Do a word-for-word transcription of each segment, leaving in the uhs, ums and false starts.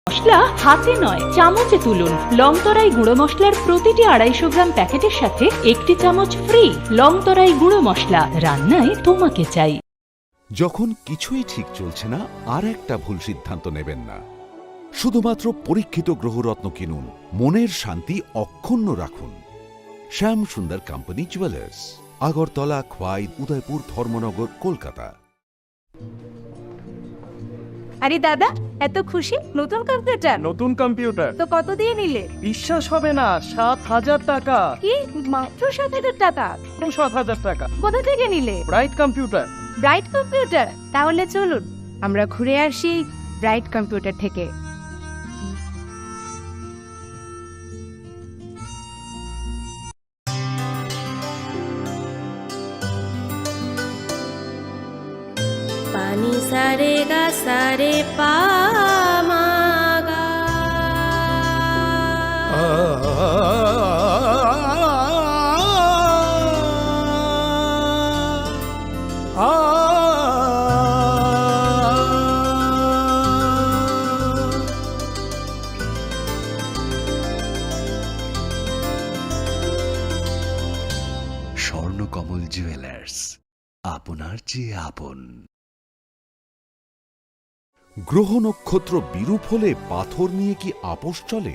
মশলা হাতে নয়, চামচে তুলুন। লংতরাই গুঁড়ো মশলার প্রতিটি আড়াইশো গ্রাম প্যাকেটের সাথে একটি চামচ ফ্রি। লংতরাই গুঁড়ো মশলা, রান্নায় তোমাকে চাই। যখন কিছুই ঠিক চলছে না, আর একটা ভুল সিদ্ধান্ত নেবেন না। শুধুমাত্র পরীক্ষিত গ্রহরত্ন কিনুন, মনের শান্তি অক্ষুণ্ণ রাখুন। শ্যাম সুন্দর কোম্পানি জুয়েলার্স, আগরতলা, খোয়াই, উদয়পুর, ধর্মনগর, কলকাতা। আরে দাদা, এত খুশি? নতুন কম্পিউটার? নতুন কম্পিউটার। তো কত দিয়ে নিলে? বিশ্বাস হবে না, সাত হাজার টাকা। কি? মাত্র সাত হাজার টাকা? মাত্র সাত হাজার টাকা। কোথা থেকে নিলে? Bright computer. Bright computer? তাহলে চলুন, আমরা ঘুরে আসি ব্রাইট কম্পিউটার থেকে। Pani sare ga sare pa ma ga. Swarnakamal jewellers, আপনার চেয়ে আপন। গ্রহ নক্ষত্র বিরূপ হলে পাথর নিয়ে কি আপোষ চলে?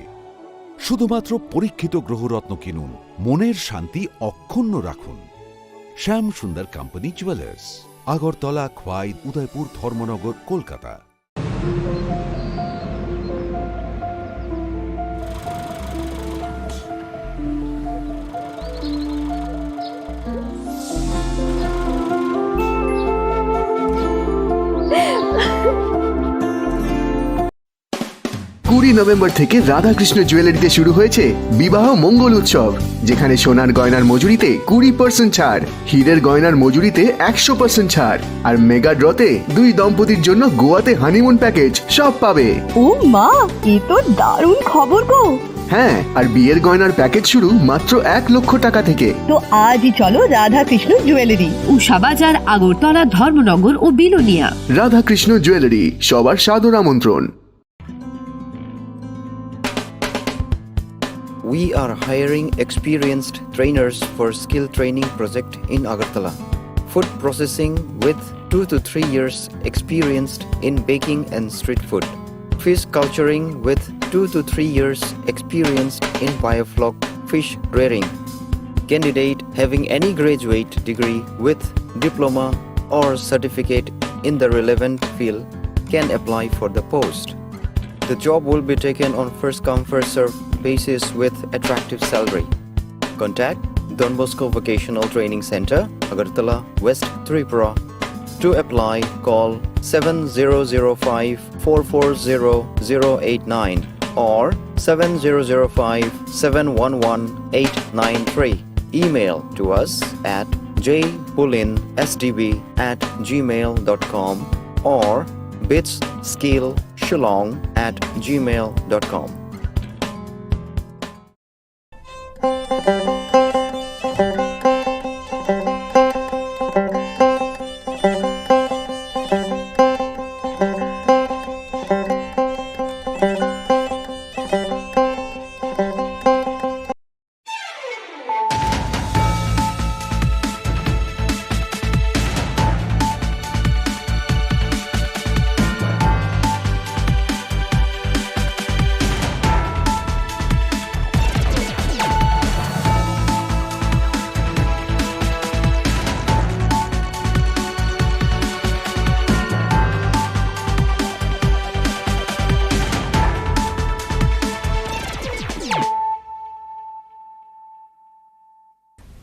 শুধুমাত্র পরীক্ষিত গ্রহরত্ন কিনুন, মনের শান্তি অক্ষুণ্ণ রাখুন। শ্যাম সুন্দর কোম্পানি জুয়েলার্স, আগরতলা, খোয়াই, উদয়পুর, ধর্মনগর, কলকাতা। কুড়ি নভেম্বর থেকে রাধাকৃষ্ণ জুয়েলারিতে শুরু হয়েছে বিবাহ মঙ্গল উৎসব, যেখানে সোনার গয়নার মজুরিতে কুড়ি পার্সেন্ট ছাড়, হীরের গয়নার মজুরিতে একশো পার্সেন্ট ছাড়, আর মেগা ড্রতে দুই দম্পতির জন্য গোয়াতে হানিমুন প্যাকেজ, সব পাবে। ও মা, এ তো দারুণ খবর গো। হ্যাঁ, আর বিয়ের গয়নার প্যাকেজ শুরু মাত্র এক লক্ষ টাকা থেকে। তো আজই চলো রাধাকৃষ্ণ জুয়েলারি, উষা বাজার, আগরতলা, ধর্মনগর ও বিলোনিয়া। রাধাকৃষ্ণ জুয়েলারি, সবার সাদর আমন্ত্রণ। We are hiring experienced trainers for skill training project in Agartala. Food processing with two to three years experience in baking and street food. Fish culturing with two to three years experience in biofloc fish rearing. Candidate having any graduate degree with diploma or certificate in the relevant field can apply for the post. The job will be taken on first come, first serve basis with attractive salary. Contact Don Bosco Vocational Training Center, Agartala, West Tripura. To apply, call seven zero zero five four four zero zero eight nine or seven zero zero five seven one one eight nine three. Email to us at j pulin s d b at gmail dot com or bits skill shillong at gmail dot com.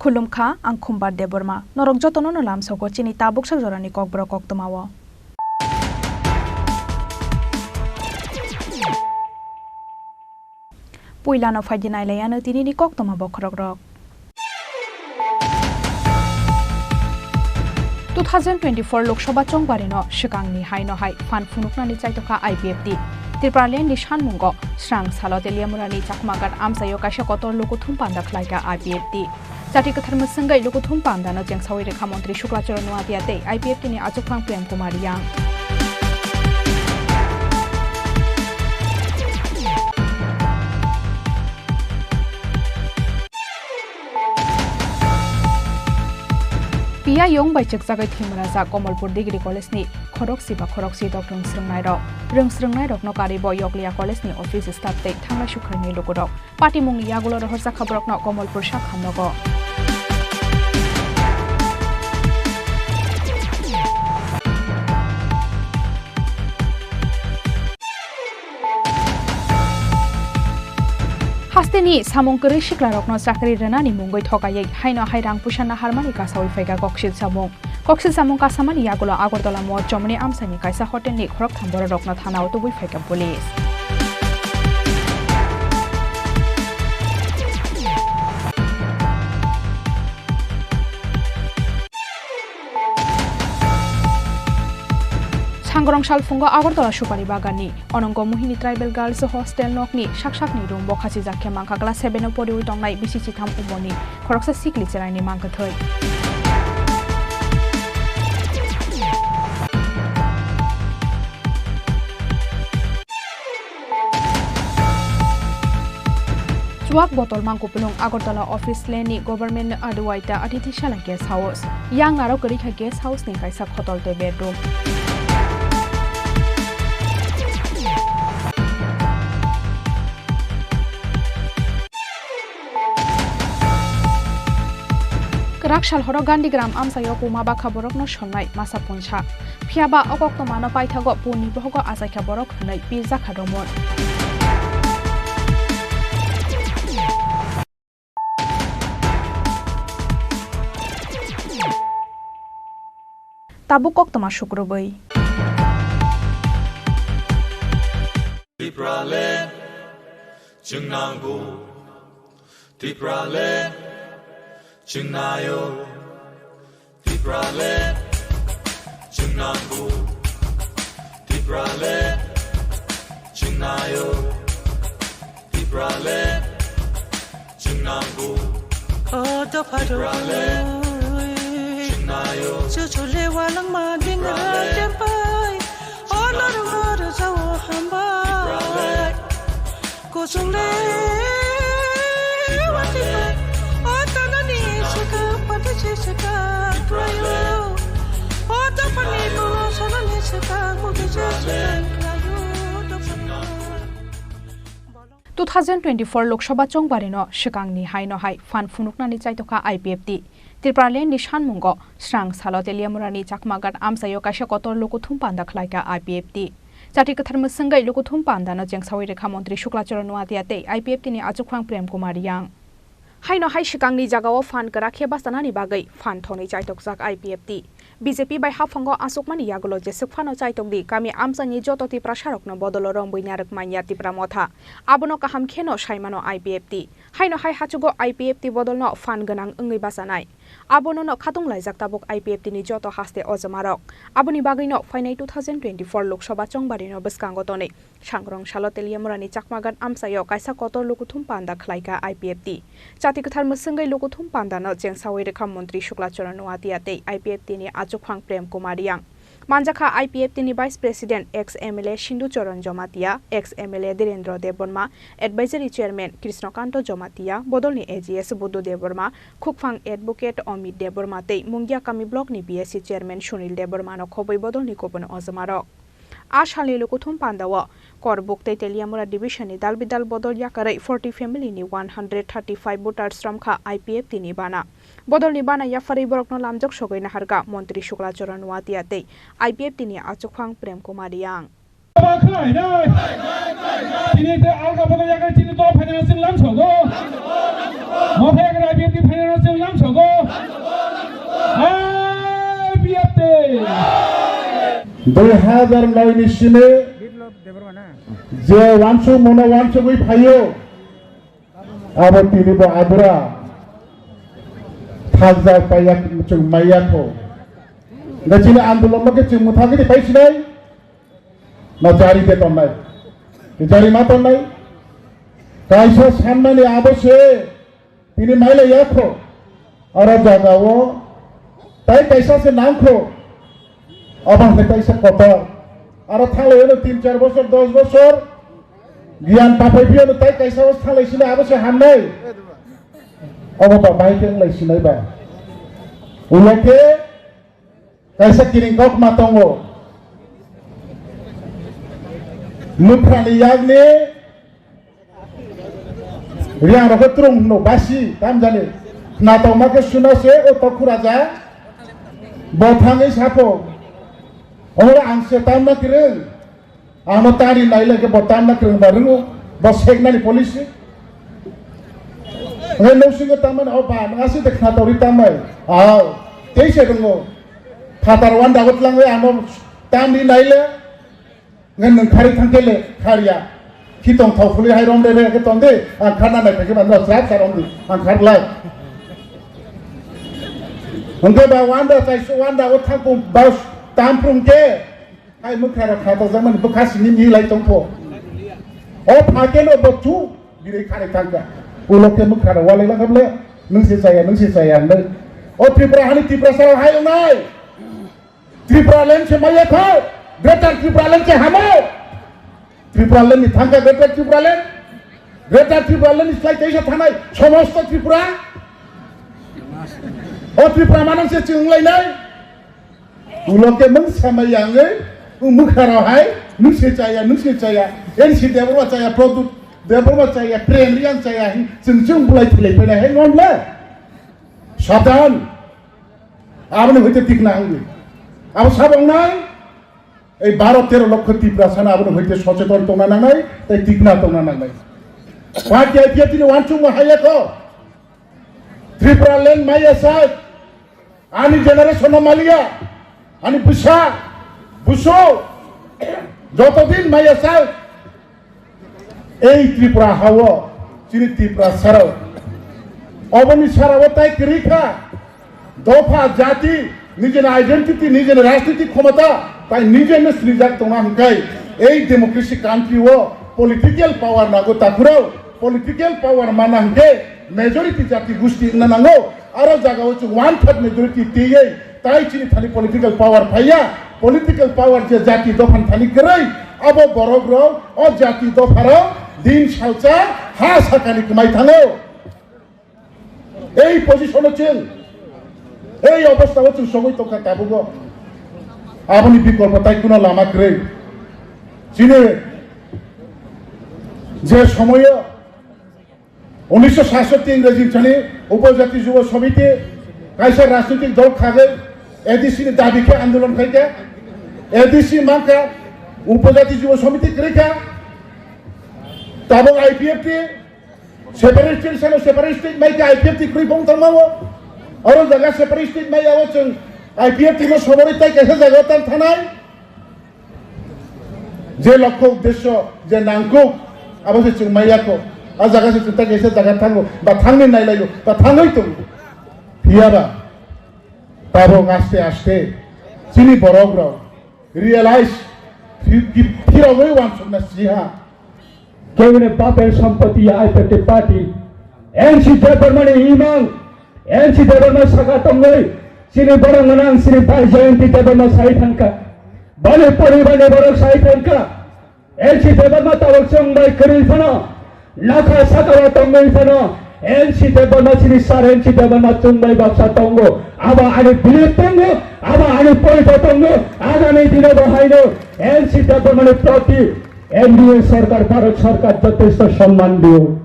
Khulumkha, ang Khumbar Debbarma. Norok jotono no lamsogo chini tabuk sak jorani kokborok koktwmao. Puilano phaidi nailaiano tinini koktwma bokhorokrok. Two thousand twenty-four Lok Sabha chongbarino swkangni haino hai phan phunuknani chaitokha I P F T. Tipralandni sanmungo srang salo Teliamurani Chakmaghat amchaio kaisa kotor lukuthum panda khlaikha I P F T. Chati kwthar mwswngwi lukuthum pandano chengsawi rwkha Montri Shukla Charan Noatia tei I P F T ni achukphang Prem Kumar Yang. Tayong bai chwkjagwi thwimwrajak Komolpur Degree College ni khorokchi ba khorokchi dok rwngsrwngnairok. Rwngsrwngnairokno karwibo Yokliya College ni office staff tei thangnai sukharni lukurok. Patimungni yagulo rohorjakha borokno Komolpur sakhamrogo. Hasteni samung kwrwi siklarokno chakri rwnani mungwi thokaiwi haino hai rang puisa naharmani kasawi phaikha koksil samung. Koksil samung kasamani yagulo Agartala Mochomoni amchaini kaisa hotelni khoroktham bororokno thanao tubui phaikha police. Sangrong salphungo Agartala Supari Baganni Onongo Mohini Tribal Girls Hostel nokni sak sakni room bo khachijak khe mankha class seven o poriwi tongnai bisi chitham umorni khoroksa sikli cheraini mankha thwi. Chuak botol mangkupulung Agartala office lane ni government Adwaita Atithi Sala guest house. Yang narok kwrwi kha guest house ni kaisa khotol tei bedroom. Kwrak sal horo Gandhigram amchaio puma bakha borokno sonnai masa punsa. Phiya ba o koktwmano paithago puni bohogo achaikha borok hwnwi pirjakha romon. Tabuk koktwma sukrubwi. Tipraland chwng nango, Tipraland chwng naio, Tipraland chwng nango, Tipraland chwng naio, Tipraland chwng nango. O dopha rok, chwng naio, chuchu le walangma dingra tempai. O norok rwjao hambai. Kuchung le wati bai. O tanani saka pati se saka klayo. O dophani kolo sanani saka mugi se saka klayo. Dophani. Two thousand twenty-four Lok Sabha chongbarino swkangni haino hai phan phunuknani chaitokha I P F T. Tipraland ni sanmungo srang salo Teliamurani Chakmaghat amchaio kaisa kotor lukuthum panda khlaikha I P F T. Chati kwthar mwswngwi lukuthum pandano chengsawi rwkha Montri Shukla Charan Noatia tei I P F T ni achukphang Prem Kumar Yang. Haino hai swkangni jagao phan kwrak khe bachanani bagwi phan thongni chaitokjak I P F T. B J P bai haphango achukmani yagulo jeswk phano chaitokdi kami amchaini joto Tiprasarokno bodolo rombwi narwk manya Tipra Motha. Abono kaham kheno saimano I P F T. Haino hai hachugo I P F T bodolno phan gwnang wngwi bachanai. Abono no khatung laijak tabuk I P F T ni joto haste ojomarok. Aboni bagwino phainai two thousand twenty-four Lok Sabha chongbarino bwskango tonwi Sangrong salo Teliamurani Chakmaghat amchaio kaisa kotor lukuthum panda khlaikha I P F T. Chati kwthar mwswngwi lukuthum pandano chengsawi rwkha Montri Shukla Charan Noatia tei I P F T ni achukphang Prem Kumar Yang. Manjakha I P F T ni Vice President, ex M L A Sindhu Charan Jamatia, ex M L A Dhirendra Debbarma, Advisory Chairman Krishna Kanto Jamatia, bodolni A G S Buddho Debbarma, khukphang Advocate Amit Debbarma tei Mungia Kami Block ni B S C Chairman Sunil Debbarma no khobwi bodolni kubun ojomarok. A salni lukuthum pandao Korbuk tei Teliamura division ni dalbidal bodol yakarwi forty family ni one hundred thirty-five voters romkha I P F T ni bana. Bodolni bana yapharwi borokno lamjak sogwi naharkha Montri Shukla Charan Noatia tei I P F T ni achukphang Prem Kumar Yang. Tini tei alga bodol yakarwi chini dol phainani chini lamsogo. Motha yakarwi I P F T phainani chini lamsogo. I P F T. Dui hazar noi ni simi je wansuk mano wansugwi phaio, abo tini bo abura thakjak paiya, chwng maiya kho. Da chini andolon no khe chwng mwthagwi de paisinai, na jari de tonnai, jari ma tonnai. Kaisa sanmani abo se Tini mailai ya kho. Aro jagao tai kaisa se nang kho. Obo hai kaisa kotor. Aro thanglai ano tin char bosor, dos bosor. Giyan tapai phiyano tai kaisa o thanglai sini abo se hamnai. Obo ba bai khe lai sinai ba. Ulo khe Kaisa kiring kok ma tongo. Nukhrani yakni riyang rokhe tung hwno basi tamjani. Khnatok ma khe suna se o tokhura ja. Bo thangwi sapho. Oro ang se tamna kiring. Ano tari nailai khe bo tamna kwrwng ba rwngo, bo seknani policy. Ngai nousingo tamani o ba nang aswk de khna tori tamai. Aw, tei se rwngo. Phatar wanda go tlangwi ano tamni naile. Ngai nang khari thangkele kharia. Khitong thau khuli hai rom de be ke tonde, ang kharna nai phai khe bandra srap sa rom di. Ang kharlai. Hwnkhe ba wanda chai su wanda o thangkung ba tamprung khe. Hai mwkha rok kha tojak mani bwkha simi mi lai tongpho. O pha keno bo chu birui kharwi thangkha. Ulo khe mwkha rok walai langkha bole, nwng se chaya, nwng se chaya hwnwi. O Tripura hani Tiprasa rok hai wngnai. Tripura land se maya kho, Greater Tripura land se hamo. Tripura land ni thangkha Greater Tripura land. Greater Tripura land ni slai teisa thanai somosto Tripura. O Tripura manang se chwng lainai. Ulo khe mung samai yangwi, u mwkha rok hai, nung se chaya, nung se chaya, N C Debbarma chaya, Pradyut Debbarma chaya, Prem Reang chaya, hin chwng chwng bulai thilai phaina hai ngon le. Satan, aboni hoite tikna angwi. Abo sabong nai, ei baro tero lokho Tiprasa no aboni hoite socheton tongna nangnai, tei tikna tongna nangnai. Party I P F T ni wansukma hai ekho, Tripura land maya sai, ani generation no maliya, ani bwsa, busu, joto din maya sai, ei Tripura hao, chini Tripura sarao, oboni sarao tai kwrwi kha, dopha, jati, nijeni identity, nijeni rajniti khomota, tai nijeni srijak tongna hwnkhe, ei democracy country o political power nago takhurao, political power mana hwnkhe majority jati gusti wngna nango, aro jagao chwng one third majority twiwi tai chini thani political power phaiya, political power je jati dophani thani kwrwi, abo borok rok o jati dopha rok din salsa ha sakani kwmai thango. Ei position o chwng, ei obostha o chwng sogwi tongkha tabukbo. Aboni bikolpo tai kuno lama kwrwi. Chini je somoyo unisho sasoti Ingreji thani Upojati Jubo Samiti kaisa rajnitik dol khagwi A D C ni dabi khe andolon khaikha, A D C mankha, Upojati Jubo Samiti kwrwikha, tabuk I P F T, Separate state sano separate state mai khe I P F T kwrwi bong tangma o. Oro jaga separate state mai o chwng I P F T no soborwi tai kaisa jaga o tang thanai. Je lokho uddesyo je nangkuk abo se chwng mai yakho. A jaga se chwng tai kaisa jaga thango ba thangni nailaio ba thangwi tongo. Phiyaba tabuk aste aste chini borok rok realize phi-, phi-, phirogwi wansukna siha. Kebini bapel sompoti ya I P F T party. N C Debbarmani imang, N C Debbarma saka tongwi, chini borok gwnang, chini bai Jayanti Debbarma sai thangkha. Bani poribarni borok sai thangkha. N C Debbarma tabuk chwng bai kwrwi phano, nokha sakao tongwi phano, N C Debbarma chini sir N C Debbarma chwng bai baksa tongo. Abo ani belief tongo, abo ani poito tongo, agami dino bo haino N C Debbarmani proti N D A sarkar, Bharat sarkar jotesto somman dio.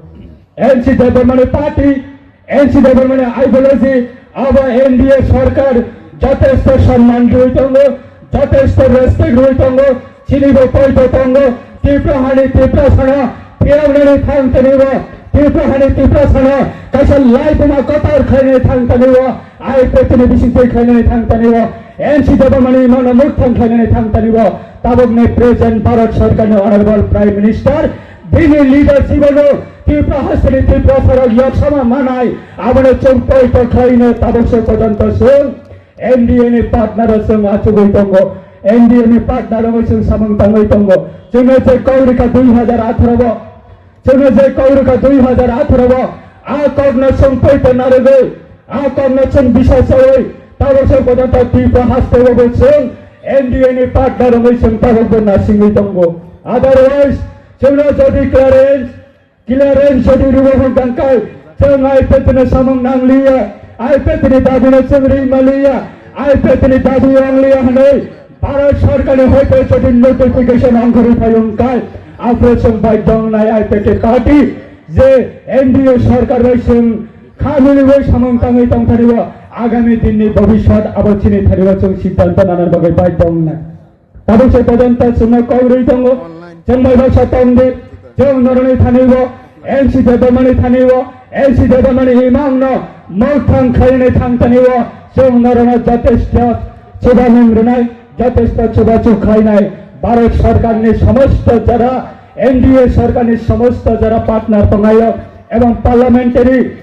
N C Debbarmani party, N C Debbarmani ideology, abo N D A sarkar jotesto somman rwi tongo, jotesto respect rwi tongo, chini bo poito tongo, Tripura hani Tripura sana, phiyoknani thang tani bo, Tripura hani Tripura sana, kaisa lai buma kotor khainani thang tani bo, I P F T ni bising twi khlainani thang tani bo, N C Debbarmani mano mukthang khlainani thang tani bo, tabukni present Bharat Sarkarni Honorable Prime Minister, bini leadership ano Tripura hasteni Tripura sarok yaksama manai, abono chwng poito khlaino tabuk se pojonto chwng N D A ni partner o chwng achugwi tongo, N D A ni partner o chwng samung tangwi tongo, chwngno je kok rikha dui hajar atharo bo, Chwngno je kok rwkha dui hajar atharo o, a kokno chwng poito narwgwi, a kokno chwng bisa saui, tabuk se pojonto Tripura haste o bo chwng N D A ni partner wngwi chwng tabukbo nasingwi tongo. Otherwise, chwngno jodi clearance, clearance jodi rwwi hwn tangkhe, chwng I P F T no samung nangliya, I P F T ni dabino chwng ringmaliya, IPFT ni dabi wng liya hwnwi Bharat Sarkar ni hoite jodi notification ongkhorwi phai wng kha, aphuru chwng bai dongnai IPFT party je NDA sarkar bai chwng kha miliwi samung tangwi tongthani o agami din ni bhobishyot abo chini thani o chwng siddhanto nana bagwi bai dongnai. Tabuk se porjonto chwngno kok rwi tongo, chwng bai baksa tong di, chwng noroni thani o, N C Debbarmani thani o, N C Debbarmani imang no mokthang khainani thang thani o, chwng noroni jotesto chubaning rwnai, jotesto chubachu khlainai, Bharat Sarkar ni somosto jara, N D A sarkar ni somosto jara partner tongnai o, ebong parliamentary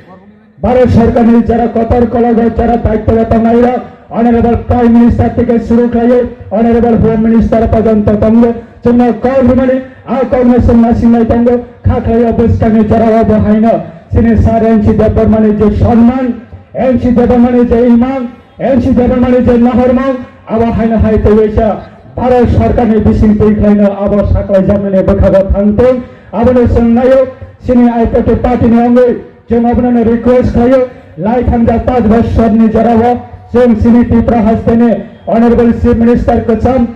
Bharat Sarkar ni jara kotor kolok o jara daityo o tongnai rok, Honorable Prime Minister theke suru khlaiwi Honorable Home Minister porjonto tongo. Chwngno kok rwmani, a kokno chwng nasingnai tongo. Kha khlai o bwskangni jora o bo haino chini Sir N C Debbarmani je sonman, N C Debbarmani je imang, N C Debbarmani je nahormung, abo haino hai twiwi sa Bharat Sarkar ni bising twi khlaino abo saklaijakmani bwkhago thang tong. Abono chwng naio chini IPFT party ni wngwi. Chwng abono request khlaio, lai thangjak panch bosorni jorao chwng chini Tripura hasteni Honorable Chief Minister kwcham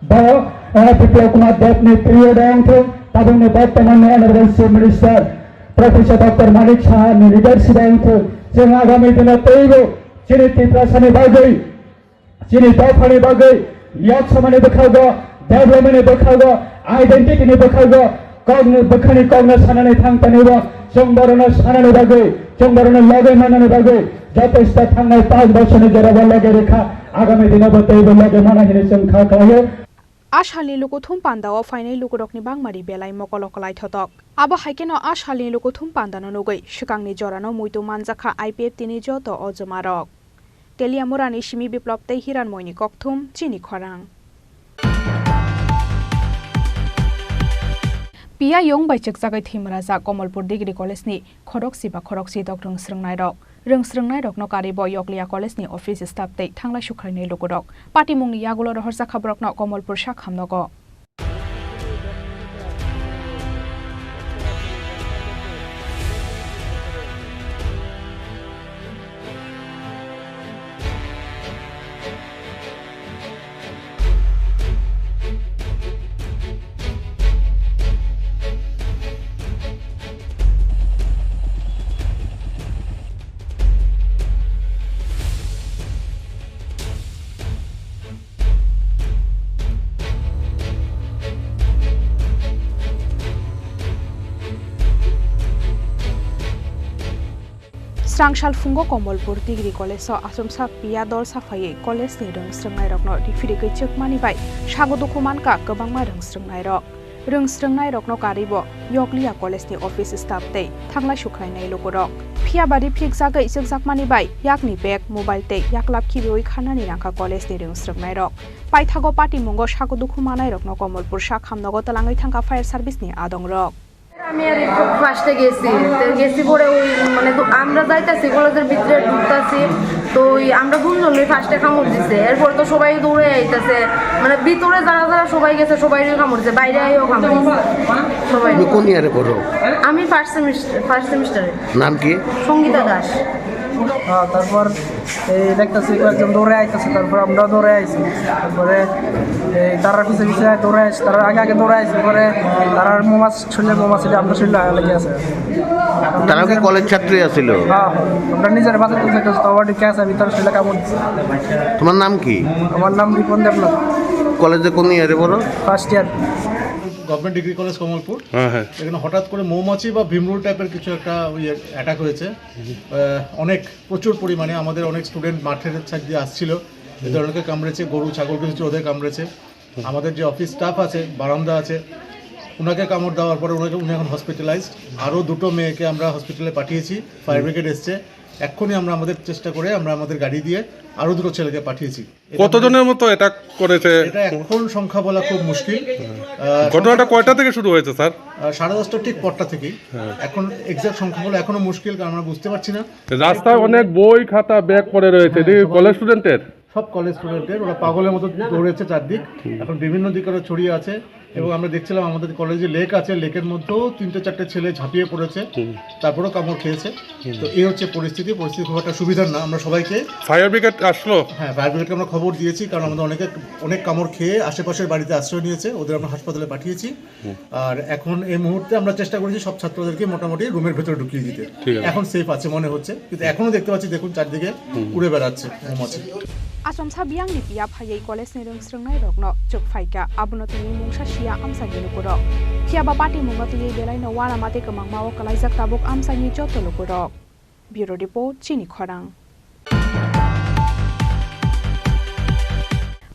bo, eh, Biplab Kumar Deb ni period o wngthung, tabukni bortomanni Honorable Chief Minister Professor Doctor Manik Saha ni leadership o wngthung, chwng agami dino teibo chini Tiprasani bagwi chini dophani bagwi, Lok Sabhani bwkhago, development ni bwkhago, identity ni bwkhago, kokni bwkhani kokno sanani thang tanibo, chwng borokno sanani bagwi, chwng borokno loge manani bagwi, joto sta thangnai panch bosorni jorabo loge rwkha, agami dinobo teibo loge mana hinwi chwng kha khlaio. A salni lukuthum pandao phainai lukurokni bangmari belai mokolo kwlaithotok. Abo hai kheno a salni lukuthum pandano nugwi swkangni jorano muitu manjakha IPFT ni joto ojomarok. Teliamurani simi Biplab tei Hiranmoyni kokthum chini khorang. Piyayung bai chwkchagwi thwimrajak Komolpur Degree College ni khorokchi ba khorokchi dok rwng srwngnairok. Rwng srwngnairokno karibo Yokliya College ni office staff tei thanglai sukhrainai lukurok. Patimungni yagulo rohorjakha borokno Komolpur sakhamnogo. Srangsal phungo Komolpur Degree College o achomsa piya dol saphaiwi college ni rwng srwngnairokno riphirigwi chwkmani bai sago dukhu mankha kwbangma rwng srwngnairok. Rwng srwngnairokno karibo Yokliya College ni office staff tei thanglai sukhrainai lukurok. Phiya ba riphirikjagwi chwkjakmani bai yakni bag, mobile tei yaklap khibiwi kharnani nangkha college ni rwng srwngnairok. Paithago patimungo sago dukhu manairokno Komolpur sakhamnogo twlangwi thangkha fire service ni adongrok. আমি আর একটু ফার্স্টে গেছি, তো গেছি পরে ওই মানে তো আমরা যাইতাছি কলেজের ভিতরে ঢুকতাছি, তো ওই আমরা দুজনই ফার্স্টে কামড় দিছে, এরপর তো সবাই দৌড়ে আইতাছে, মানে ভিতরে যারা যারা সবাই গেছে সবাইরই কামড় দিছে, বাইরে আইও কামড় দিছে সবাই। তুমি কোন ইয়ারে পড়ো? আমি ফার্স্ট সেমিস্টার, ফার্স্ট সেমিস্টারে। নাম কি? সঙ্গীতা দাস। হ্যাঁ, তারপর এই দেখতেছি কয়েকজন দৌড়ে আইতেছে, তারপর আমরাও দৌড়ে আইছি। তারপরে এই তারার পিছে পিছে দৌড়ে আইছি, তারার আগে আগে দৌড়ে আইছি, পরে তারার মোমাস শুনলে মোমাস এটা আমরা শুনলে আগে লেগে আছে। তারাও কি কলেজ ছাত্রী আছিল? হ্যাঁ, আমরা নিজের বাজার থেকে তো আবার ঠিক আছে, ভিতরে শুনলে কেমন? তোমার নাম কি? আমার নাম রিপন দেবনাথ। কলেজে কোন ইয়ারে পড়ো? First year. Government degree college Kamalpur. হ্যাঁ, হ্যাঁ। এখানে হঠাৎ করে মৌমাছি বা ভীমরুল টাইপের কিছু একটা ওই অ্যাটাক হয়েছে। আহ, অনেক, প্রচুর পরিমাণে আমাদের অনেক স্টুডেন্ট মাঠের সাইড দিয়ে আসছিল, এদের অনেকে কামড়েছে, গরু ছাগল কিছু ছিল, ওদের কামড়েছে। আমাদের যে অফিস স্টাফ আছে, বারান্দা আছে, ওনাকে কামড় দেওয়ার পরে ওনাকে, উনি এখন হসপিটালাইজড। আরও দুটো মেয়েকে আমরা হসপিটালে পাঠিয়েছি, ফায়ার ব্রিগেড এসছে। এক্ষুনি আমরা আমাদের চেষ্টা করে আমরা আমাদের গাড়ি দিয়ে আরও দুটো ছেলেকে পাঠিয়েছি। এটা কতজনের মতো অ্যাটাক করেছে? এটা এখন সংখ্যা বলা খুব মুশকিল। আহ, ঘটনাটা কয়টা থেকে শুরু হয়েছে, স্যার? আহ, সাড়ে দশটা ঠিক পরটা থেকেই। হ্যাঁ। এখন এক্সাক্ট সংখ্যা বলা এখনো মুশকিল, কারণ আমরা বুঝতে পারছি না। রাস্তায় অনেক বই, খাতা, ব্যাগ পড়ে রয়েছে। হ্যাঁ, এটা কি সবাই কলেজ স্টুডেন্টের? সব কলেজ স্টুডেন্টের, ওরা পাগলের মতো দৌড়েছে চারদিক। এখন বিভিন্ন দিকে ওরা ছড়িয়ে আছে। এবং আমরা দেখছিলাম আমাদের কলেজে লেক আছে, লেকের মধ্যেও তিনটে চারটে ছেলে ঝাঁপিয়ে পড়েছে, তারপরেও কামড় খেয়েছে। তো এই হচ্ছে পরিস্থিতি। পরিস্থিতি খুব একটা সুবিধার না। আমরা সবাইকে ফায়ার ব্রিগেড আসলো? হ্যাঁ, ফায়ার ব্রিগেডকে আমরা খবর দিয়েছি, কারণ আমাদের অনেকে, অনেক কামড় খেয়ে আশেপাশের বাড়িতে আশ্রয় নিয়েছে, ওদের আমরা হাসপাতালে পাঠিয়েছি। আর এখন এই মুহূর্তে আমরা চেষ্টা করেছি সব ছাত্রদেরকে মোটামুটি রুমের ভেতরে ঢুকিয়ে দিতে। ঠিক আছে। এখন সেফ আছে মনে হচ্ছে, কিন্তু এখনো দেখতে পাচ্ছি, দেখুন, চারদিকে উড়ে বেড়াচ্ছে মৌমাছি। Achomsa biyangni piya phaiwi college-ni rwng srwngnairokno chwk phaikha, abono twiwi mungsa siya amchaini lukurok. Phiyaba patimungo twiwi belaino uanama tei kwmangmao kwlaijak tabuk amchaini joto lukurok. Bureau Report, Chini Khorang.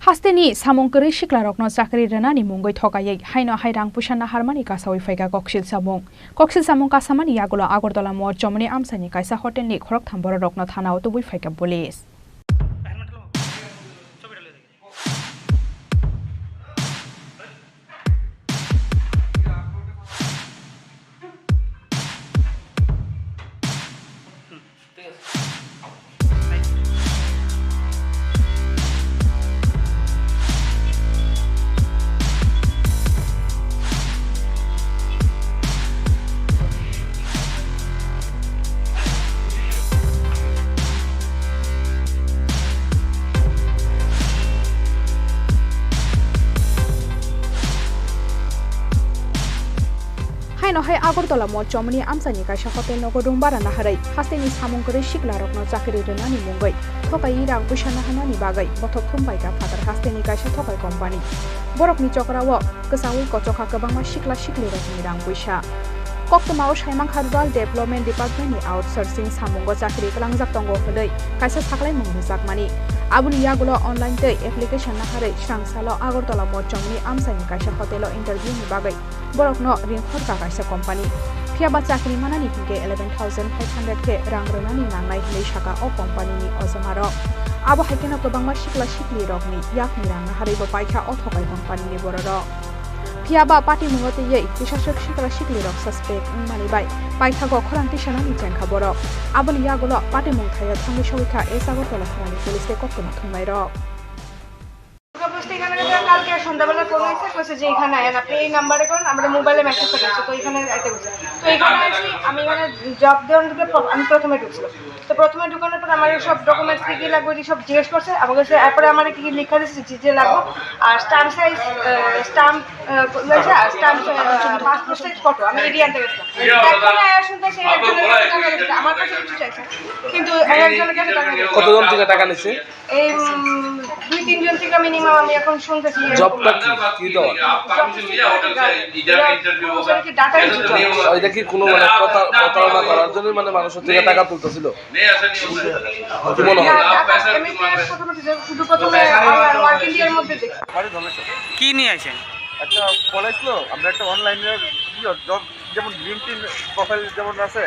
Hasteni samung kwrwi siklarokno chakri rwnani mungwi thokaiwi haino hai rang puisa naharmani kasawi phaikha koksil samung. Koksil samung kasamani yagulo Agartala Mochomoni amchaini kaisa hotelni khoroktham bororokno thanao tubui phaikha police. Haino hai Agartala Mochomoni amchaini kaisa hotel nogo room bara naharwi hasteni samung kwrwi siklarokno chakri rwnani mungwi thokaiwi rang puisa naharnani bagwi bothop thum phaikha phatar hasteni kaisa thokai company. Borokni chokrao kwchaui kochokha kwbangma sikla siklirokni rang puisa. Koktwmao saimankha Rural Development Department ni outsourcing samungo chakri kwlangjak tongo hwnwi kaisa saklaimung rwjakmani. Aboni yagulo online tei application naharwi swrang salo Agartala Mochomoni amchaini kaisa hotel o interview ni bagwi borokno ringkhorkha kaisa company. Phiyaba chakri manani hinkhe eleven thousand five hundred khe rang rwnani nangnai hwnwi sakha o company ni ojomarok. Abo hai kheno kwbangma sikla siklirokni yakni rang naharwi bo paikha o thokai company ni bororok. Phiyaba patimungo twiwi kisaswk sikla siklirok suspect wngmani bai paithago khorang tisanani chengkha borok. Aboni yagulo patimung thaio thangwi sogwikha East Agartala thanani police tei koktwma thumnairok. Durgapur থেকে এখানে গেছে, কালকে সন্ধ্যাবেলা ফোন হয়েছে, কইছে যে এখানে আয়েন, আপনি এই নাম্বারে করুন, আমরা মোবাইলে মেসেজ পাঠাচ্ছি, তো এখানে যাইতে বলছে। তো এখানে আসি, আমি এখানে জব দেওয়ার দিকে প্র-, আমি প্রথমে ঢুকছিলাম। তো প্রথমে ঢুকানোর পর আমার সব ডকুমেন্টস কি কি লাগবে, এটি সব জিজ্ঞেস করছে। আমার কাছে এরপরে আমার কি কি লেখা দিচ্ছে, যে যে লাগবে, আর স্ট্যাম্প সাইজ, স্ট্যাম্প রয়েছে, আর স্ট্যাম্প, পাসপোর্ট সাইজ ফটো, আমি এটি আনতে গেছিলাম। এখন আয়া শুনতেছি একজনের কাছে টাকা দিচ্ছে, আমার কাছে কিছু চাইছে, কিন্তু একজনের কাছে টাকা দিচ্ছে। কতজন থেকে টাকা নিচ্ছে? এই, উম, দুই তিনজন থেকে মিনিমাম আমি এখন শুনতেছি। জবটা কি? কি দেওয়া? জবটা কি? ওরা কি ডাটা এন্ট্রি জব? এটা কি কোনো মানে প্রতা-, প্রতারণা করার জন্য মানে মানুষের থেকে টাকা তুলতেছিল? কি মনে হয়? না, না, এমনিতে প্রথমে যে শুধু প্রথমে আমরা ওয়ার্ক ইন্ডিয়ার মধ্যে দেখি। কি নিয়ে আছেন? একটা কল আসলো, আমরা একটা অনলাইনে জব, যেমন লিঙ্কডইন প্রোফাইল যেমন আছে,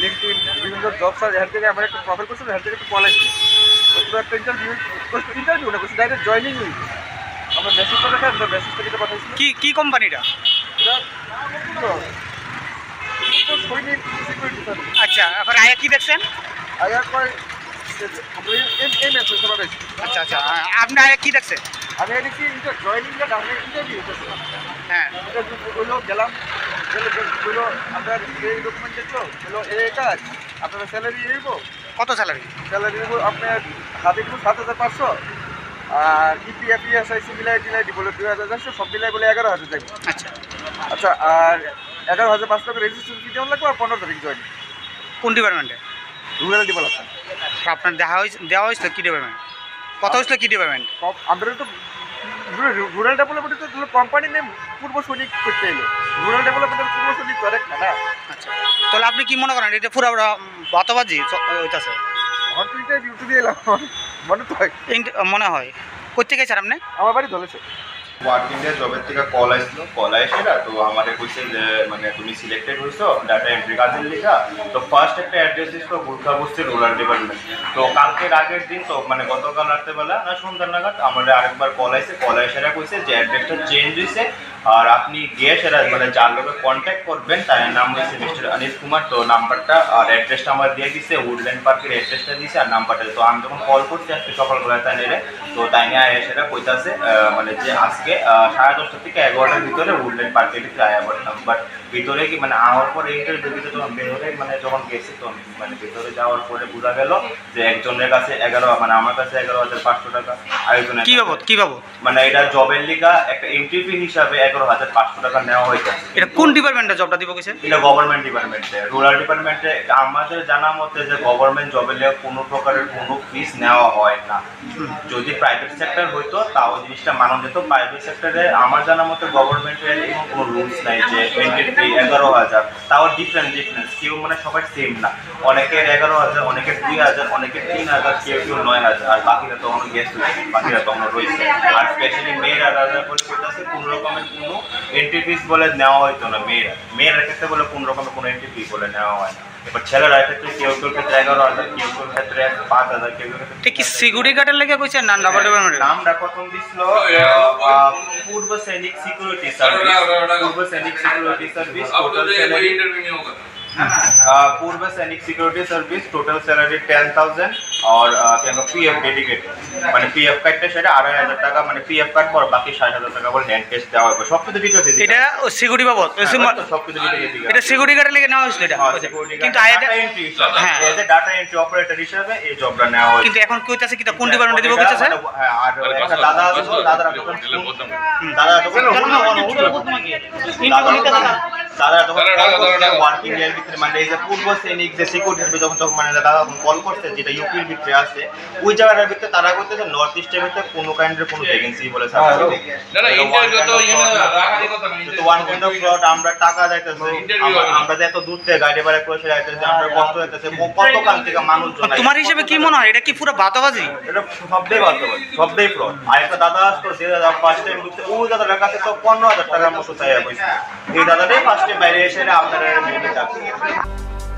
লিঙ্কডইন, বিভিন্ন জব সার্চ, এর থেকে আমার একটা প্রোফাইল করছিল, এর থেকে একটা কল আসলো। তো পুরো একটা ইন্টারভিউ, ইন্টারভিউ না, বলছি ডাইরেক্ট জয়েনিং হইল। আমরা মেসেজ করে, আমরা মেসেজটা দিতে পাঠাইছি। কি, কি কোম্পানিটা? এটা তো, এটা তো সৈনিক সিকিউরিটি সার্ভিস। আচ্ছা, এখন আয়া কি দেখছেন? আয়া কয়, এই যে, আমরা এই, এই, এই মেসেজ আমরা পাইছি। আচ্ছা, আচ্ছা, আ-, আপনি আয়া কি দেখছেন? আমি এটা কি ইন্টার-, জয়েনিং লেটার, আমরা ইন্টারভিউ হইতেছে। হ্যাঁ। ইন্টারভিউ হইলো, গেলাম, গেলে যে হইলো, আপনার এই ডকুমেন্ট দেখলো, হইলো, এই কাজ, আপনার স্যালারি হইব। কত স্যালারি? স্যালারি হইব আপনার হাতে দিব সাত হাজার পাঁচশো, আর ইপিএফ, ইএসআইসি মিলাই টিলাই দিব হলো দুই হাজার চারশো, সব মিলাই বলে এগারো হাজার যাইব। আচ্ছা। আচ্ছা, আর এগারো হাজার পাঁচশো টাকা রেজিস্ট্রেশন ফি দেওয়া লাগবে, আর পনেরো তারিখ জয়েন। কোন ডিপার্টমেন্টে? Rural development. আপনার দেখা হয়েছে, দেওয়া হয়েছিল কি ডিপার্টমেন্ট? কথা হয়েছিল কি ডিপার্টমেন্ট? কম-, আমরা তো রু-, রুরাল ডেভেলপমেন্ট তো হলো কোম্পানির নেম পূর্ব সৈনিক করতে এলো। রুরাল ডেভেলপমেন্টের পূর্ব সৈনিক তো আরেকটা না। আচ্ছা। তাহলে আপনি কি মনে করেন এটা পুরো, উম, বাতাবাজি চ-, হইতাছে? এখন তো ইন্টারভিউ তো দিয়ে এলাম, মনে তো হয়। ইন্ট-, মনে হয়। কোথেকে স্যার আপনি? আমার বাড়ি ধলেশ্বর। ওয়ার্ক ইন্ডিয়া জবের থেকে কল আসলো, কল আসে না, তো আমারে কইছে যে, মানে, "তুমি সিলেক্টেড হইছো ডাটা এন্ট্রি কাজের লিগা।" তো ফার্স্ট একটা অ্যাড্রেস দিছিল গুর্খা বস্তি রুরাল ডেভেলপমেন্ট। তো কালকের আগের দিন, তো, মানে, গতকাল রাত্রেবেলা না সন্ধ্যা নাগাদ আমারে আরেকবার কল আইছে, কল আইসে এরা কইছে যে অ্যাড্রেসটা চেঞ্জ হইছে, আর আপনি গিয়ে সেটা মানে যার লগে কন্ট্যাক্ট করবেন, তার নাম হচ্ছে মিস্টার অনিশ কুমার। তো নাম্বারটা আর অ্যাড্রেসটা আমার দিয়ে দিছে, উডল্যান্ড পার্কের অ্যাড্রেসটা দিছে আর নাম্বারটা। তো আমি যখন কল করছি আজকে সকালবেলা তাই নিয়ে, তো তাই নিয়ে আয়া সেটা কইতাছে, আহ, মানে যে আজকে, আহ, সাড়ে দশটা থেকে এগারোটার ভিতরে উডল্যান্ড পার্কের ভিতরে আয়া পড়তাম। বাট ভিতরে কি মানে আমার পরে ইন্টারভিউ দিতে যখন বের হয়ে মানে যখন গেছি, তো মানে ভিতরে যাওয়ার পরে বোঝা গেল যে একজনের কাছে এগারো, মানে আমার কাছে এগারো হাজার পাঁচশো টাকা, আরেকজনের কি কাছে বাবদ? কি বাবদ? মানে এটা জবের লিগা একটা এন্ট্রি ফি হিসাবে এগারো হাজার পাঁচশো টাকা নেওয়া হয়েছে। এটা কোন ডিপার্টমেন্টে জবটা দিব কইছে? এটা গভর্নমেন্ট ডিপার্টমেন্টে, রুরাল ডিপার্টমেন্টে। আমাদের জানা মতে যে গভর্নমেন্ট জবের লিগে কোনো প্রকারের কোনো ফিস নেওয়া হয় না। যদি প্রাইভেট সেক্টর হইতো তাও জিনিসটা মানা যেত। প্রাইভেট সেক্টরে আমার জানা মতে গভর্নমেন্টের এমন কোনো রুলস নাই যে এন্ট্রি ফি এগারো হাজার, তাও ডিফারেন্ট ডিফারেন্ট, কেউ মানে সবাই সেম না। অনেকের এগারো হাজার, অনেকের দুই হাজার, অনেকের তিন হাজার, কেউ কেউ নয় হাজার, আর বাকিরা তো অনেক গেস্ট, বাকিরা তো অনেক রয়েছে। আর স্পেশালি মেয়েরা রাজা করে করতেছে কোনো রকমের কোনো এন্ট্রি ফিস বলে নেওয়া হইতো না। মেয়েরা, মেয়েরার ক্ষেত্রে বলে কোনো রকমের কোনো এন্ট্রি ফি বলে নেওয়া হয় না। এবার ছেলেরা ক্ষেত্রে কেউ কেউ ক্ষেত্রে এগারো হাজার, কেউ কেউ ক্ষেত্রে পাঁচ হাজার, কেউ কেউ ক্ষেত্রে এটা কি সিকিউরিটি গার্ডের লেগে কইছে না ডাবল ডাবল? নামটা প্রথম দিছিল, আহ, আহ, পূর্ব সৈনিক সিকিউরিটি সার্ভিস। পূর্ব সৈনিক security service, total salary, uh, পূর্ব সৈনিক security service, total salary ten thousand. আর, আহ, কি আমরা পিএফ ডেডিকেটেড, মানে পিএফ কাটতে সেটা আড়াই হাজার টাকা, মানে পিএফ কাটবো আর বাকি সাড়ে সাত হাজার টাকা বলে হ্যান্ড ক্যাশ দেওয়া হবে। সব কিছু ডিটেলস। এটা ও সিকিউরিটি বাবদ? হ্যাঁ, ওই তো, সব কিছু ডিটেলস। এটা সিকিউরিটি গার্ডের লেগে নেওয়া হয়েছিল এটা? হ্যাঁ, সিকিউরিটি গার্ড, সিকিউরিটি গার্ড। কিন্তু আয়াতে ডাটা এন্ট্রি হিসাবে, হ্যাঁ। As a data entry operator হিসাবে এই জবটা নেওয়া হয়েছে। কিন্তু এখন কইতাছে কি তা কোন ডিপার্টমেন্টে দিব কইতাছে? মানে, হ্যাঁ, আর একটা দাদা আছে, দাদারা যখন ফোন, হুম। দাদা যখন ফোন, দাদা যখন ফোন করছে ওয়ার্কিং এর ভিতরে, মানে এই যে পূর্ব সৈনিক যে সিকিউরিটির ভিতরে যখন, যখন মানে দাদা যখন কল করছে, যেটা ইউপির ভিতরে আছে, ওই জায়গাটার ভিতরে তারা করতেছে নর্থ ইস্টের ভিতরে কোনো কাইন্ডের কোনো ভ্যাকেন্সি বলে ছাড়া। না, না, ইন্টারভিউ তো ইয়ে না, রাখারই কথা না, তো ওয়ান কাইন্ড অফ ফ্রড, আমরা টাকা যাইতেছে, ইন্টারভিউ আমরা, হবে না। আমরা যে এত দূর থেকে গাড়ি ভাড়া করে যাইতেছে, আমরা কষ্ট হইতেছে, ক-, কত কান থেকে মানুষজন আইছে, তোমার হিসেবে কি মনে হয়, এটা কি পুরো বাতাবাজি? এটা সবটাই বাতাবাজি, সবটাই ফ্রড। আর একটা দাদা আসতো, যে দাদা ফার্স্ট টাইম ঢুকতে, ওই দাদার কাছে তো পনেরো হাজার টাকার মতো চাইয়া বসে। এই দাদাটাই ফার্স্ট টাইম বাইরে এসে আপনারা মেয়েদের ডাকছে।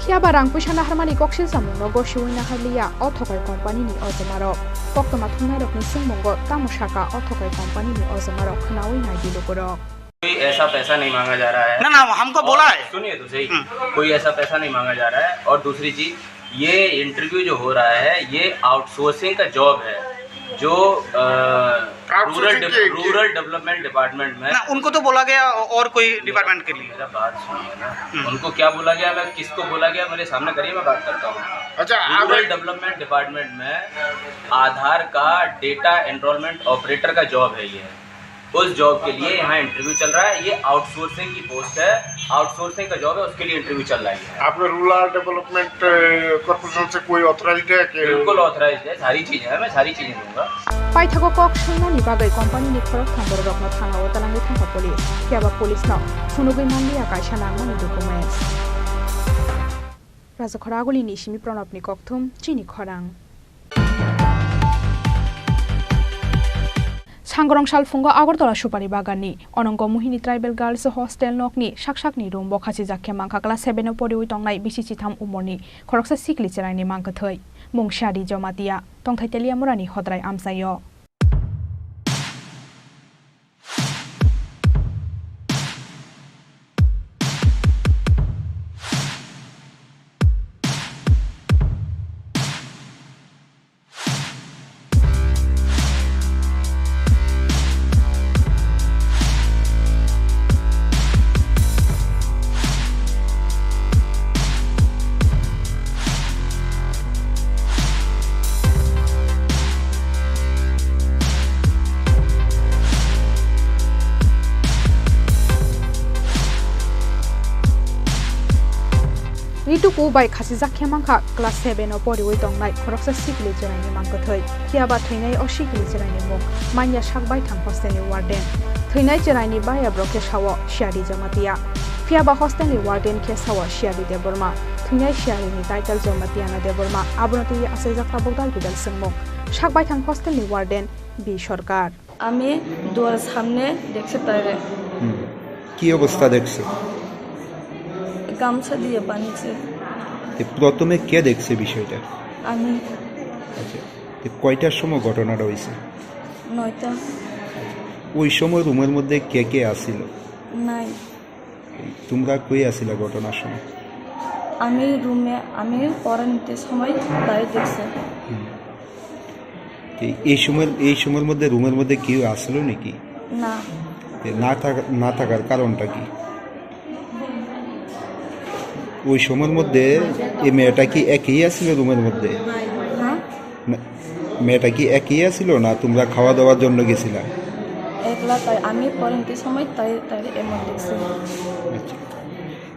Phiya ba rang puisa naharmani kok silsamungno gosiui naharliya o thokai company ni ojomarok. Koktwma thumnairokni swngmungo tamo saka o thokai company ni ojomarok khwnaui nai di lukurok. कोई ऐसा पैसा नहीं मांगा जा रहा है। ना, ना, हमको और बोला है। सुनिए तो सही, हम्म। कोई ऐसा पैसा नहीं मांगा जा रहा है। और दूसरी चीज, ये इंटरव्यू जो हो रहा है, ये आउटसोर्सिंग का जॉब है, जो, अ, आउटसोर्सिंग रूरल के, डेव-, के रूरल डेवलपमेंट डिपार्टमेंट में। ना, उनको तो बोला गया और कोई मेरा, डिपार्टमेंट के लिए। मेरा बात सुनिए ना। हम्म। उनको क्या बोला गया, मैं किसको बोला गया, मेरे सामने करिए, मैं बात करता हूँ। अच्छा, आप रूरल डेवलपमेंट डिपार्टमेंट में आधार का डेटा एनरोलमेंट ऑपरेटर का जॉब है ये। उस जॉब के लिए यहाँ इंटरव्यू चल रहा है। ये आउटसोर्सिंग की पोस्ट है, आउटसोर्सिंग का जॉब है, उसके लिए इंटरव्यू चल रहा है। आपने रूरल डेवलपमेंट, अ, कॉरपोरेशन से कोई ऑथराइज्ड है कि? बिल्कुल ऑथराइज्ड है, सारी चीजें हैं, मैं सारी चीजें दूंगा। Paithago kok swngnani bagwi company ni khoroktham bororokno thana o twlangwi thangkha police. Phiya ba police no phunugwi manliya kaisa nangmani documents. Rajakhora Aguli ni simi Pranab ni kokthum, chini khorang. Sangrong salphungo Agartala Supari Bagan ni Onongo Mohini Tribal Girls Hostel nokni sak sakni room bo khachijak khe mankha class seven o poriwi tongnai bisi chitham umorni khoroksa sikli cheraini mangkwthwi. Mung Shari Jomatia, tongthai Teliamura ni Hodrai amchaio. Rituku bai khachijak khe mankha class seven o poriwi tongnai khoroksa sikli cheraini mangkwthwi. Phiya ba thwinai o sikli cheraini mung manya sak baithang hostel ni warden. Thwinai cheraini bayabrok khe sao Shari Jamatia. Phiya ba hostel ni warden khe sao Shari Debbarma. Thwinai Shari ni title Jamatia no Debbarma. Abono twiwi achaijak tabuk dal bidal swngmung. Sak baithang hostel ni warden B Sarkar. আমি দুয়ার সামনে দেখছি তারে। হুম। কি অবস্থা দেখছো? গামছা দিয়ে বাঁধছে। তো প্রথমে কে দেখছে বিষয়টা? আমি। আচ্ছা। তো কয়টার সময় ঘটনাটা হয়েছে? নয়টা। ওই সময় রুমের মধ্যে কে কে আসিল? নাই। তোমরা কই আছিলা ঘটনার সময়? আমি রুমে, আমি পড়া নিতে সময় তাই দেখছে। হুম। এই, এই সময়, এই সময়র মধ্যে রুমের মধ্যে কেউ আসলো নাকি? না। এ, না থাকা, না থাকার কারণটা কি? ওই সময়র মধ্যে এই মেয়েটা কি একাই আছিল রুমের মধ্যে? হ্যাঁ? না, মেয়েটা কি একাই আছিল না তোমরা খাওয়া দাওয়ার জন্য গেছিলা? একলা তাই, আমি পড়া নিতে সময় তাই, তাই এমন দেখছে। আচ্ছা।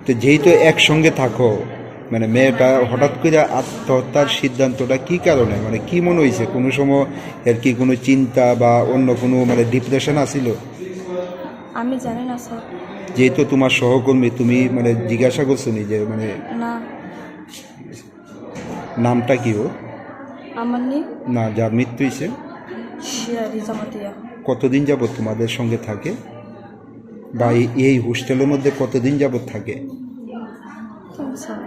তো যেহেতু একসঙ্গে থাকো, মানে মেয়েটা হঠাৎ করে আত্মহত্যার সিদ্ধান্তটা কি কারণে? মানে কি মনে হইছে? কোনো সময় এর কি কোনো চিন্তা বা অন্য কোনো মানে ডিপ্রেশন আছিল? আমি জানি না স্যার। যেহেতু তোমার সহকর্মী, তুমি মানে জিজ্ঞাসা করছো নি যে মানে না। নামটা কি ও? আমার নি? না, যার মৃত্যু হইছে। শিয়ারি জমাতিয়া। কতদিন যাবত তোমাদের সঙ্গে থাকে? বা এই, এই হোস্টেলের মধ্যে কতদিন যাবত থাকে? তিন বছর।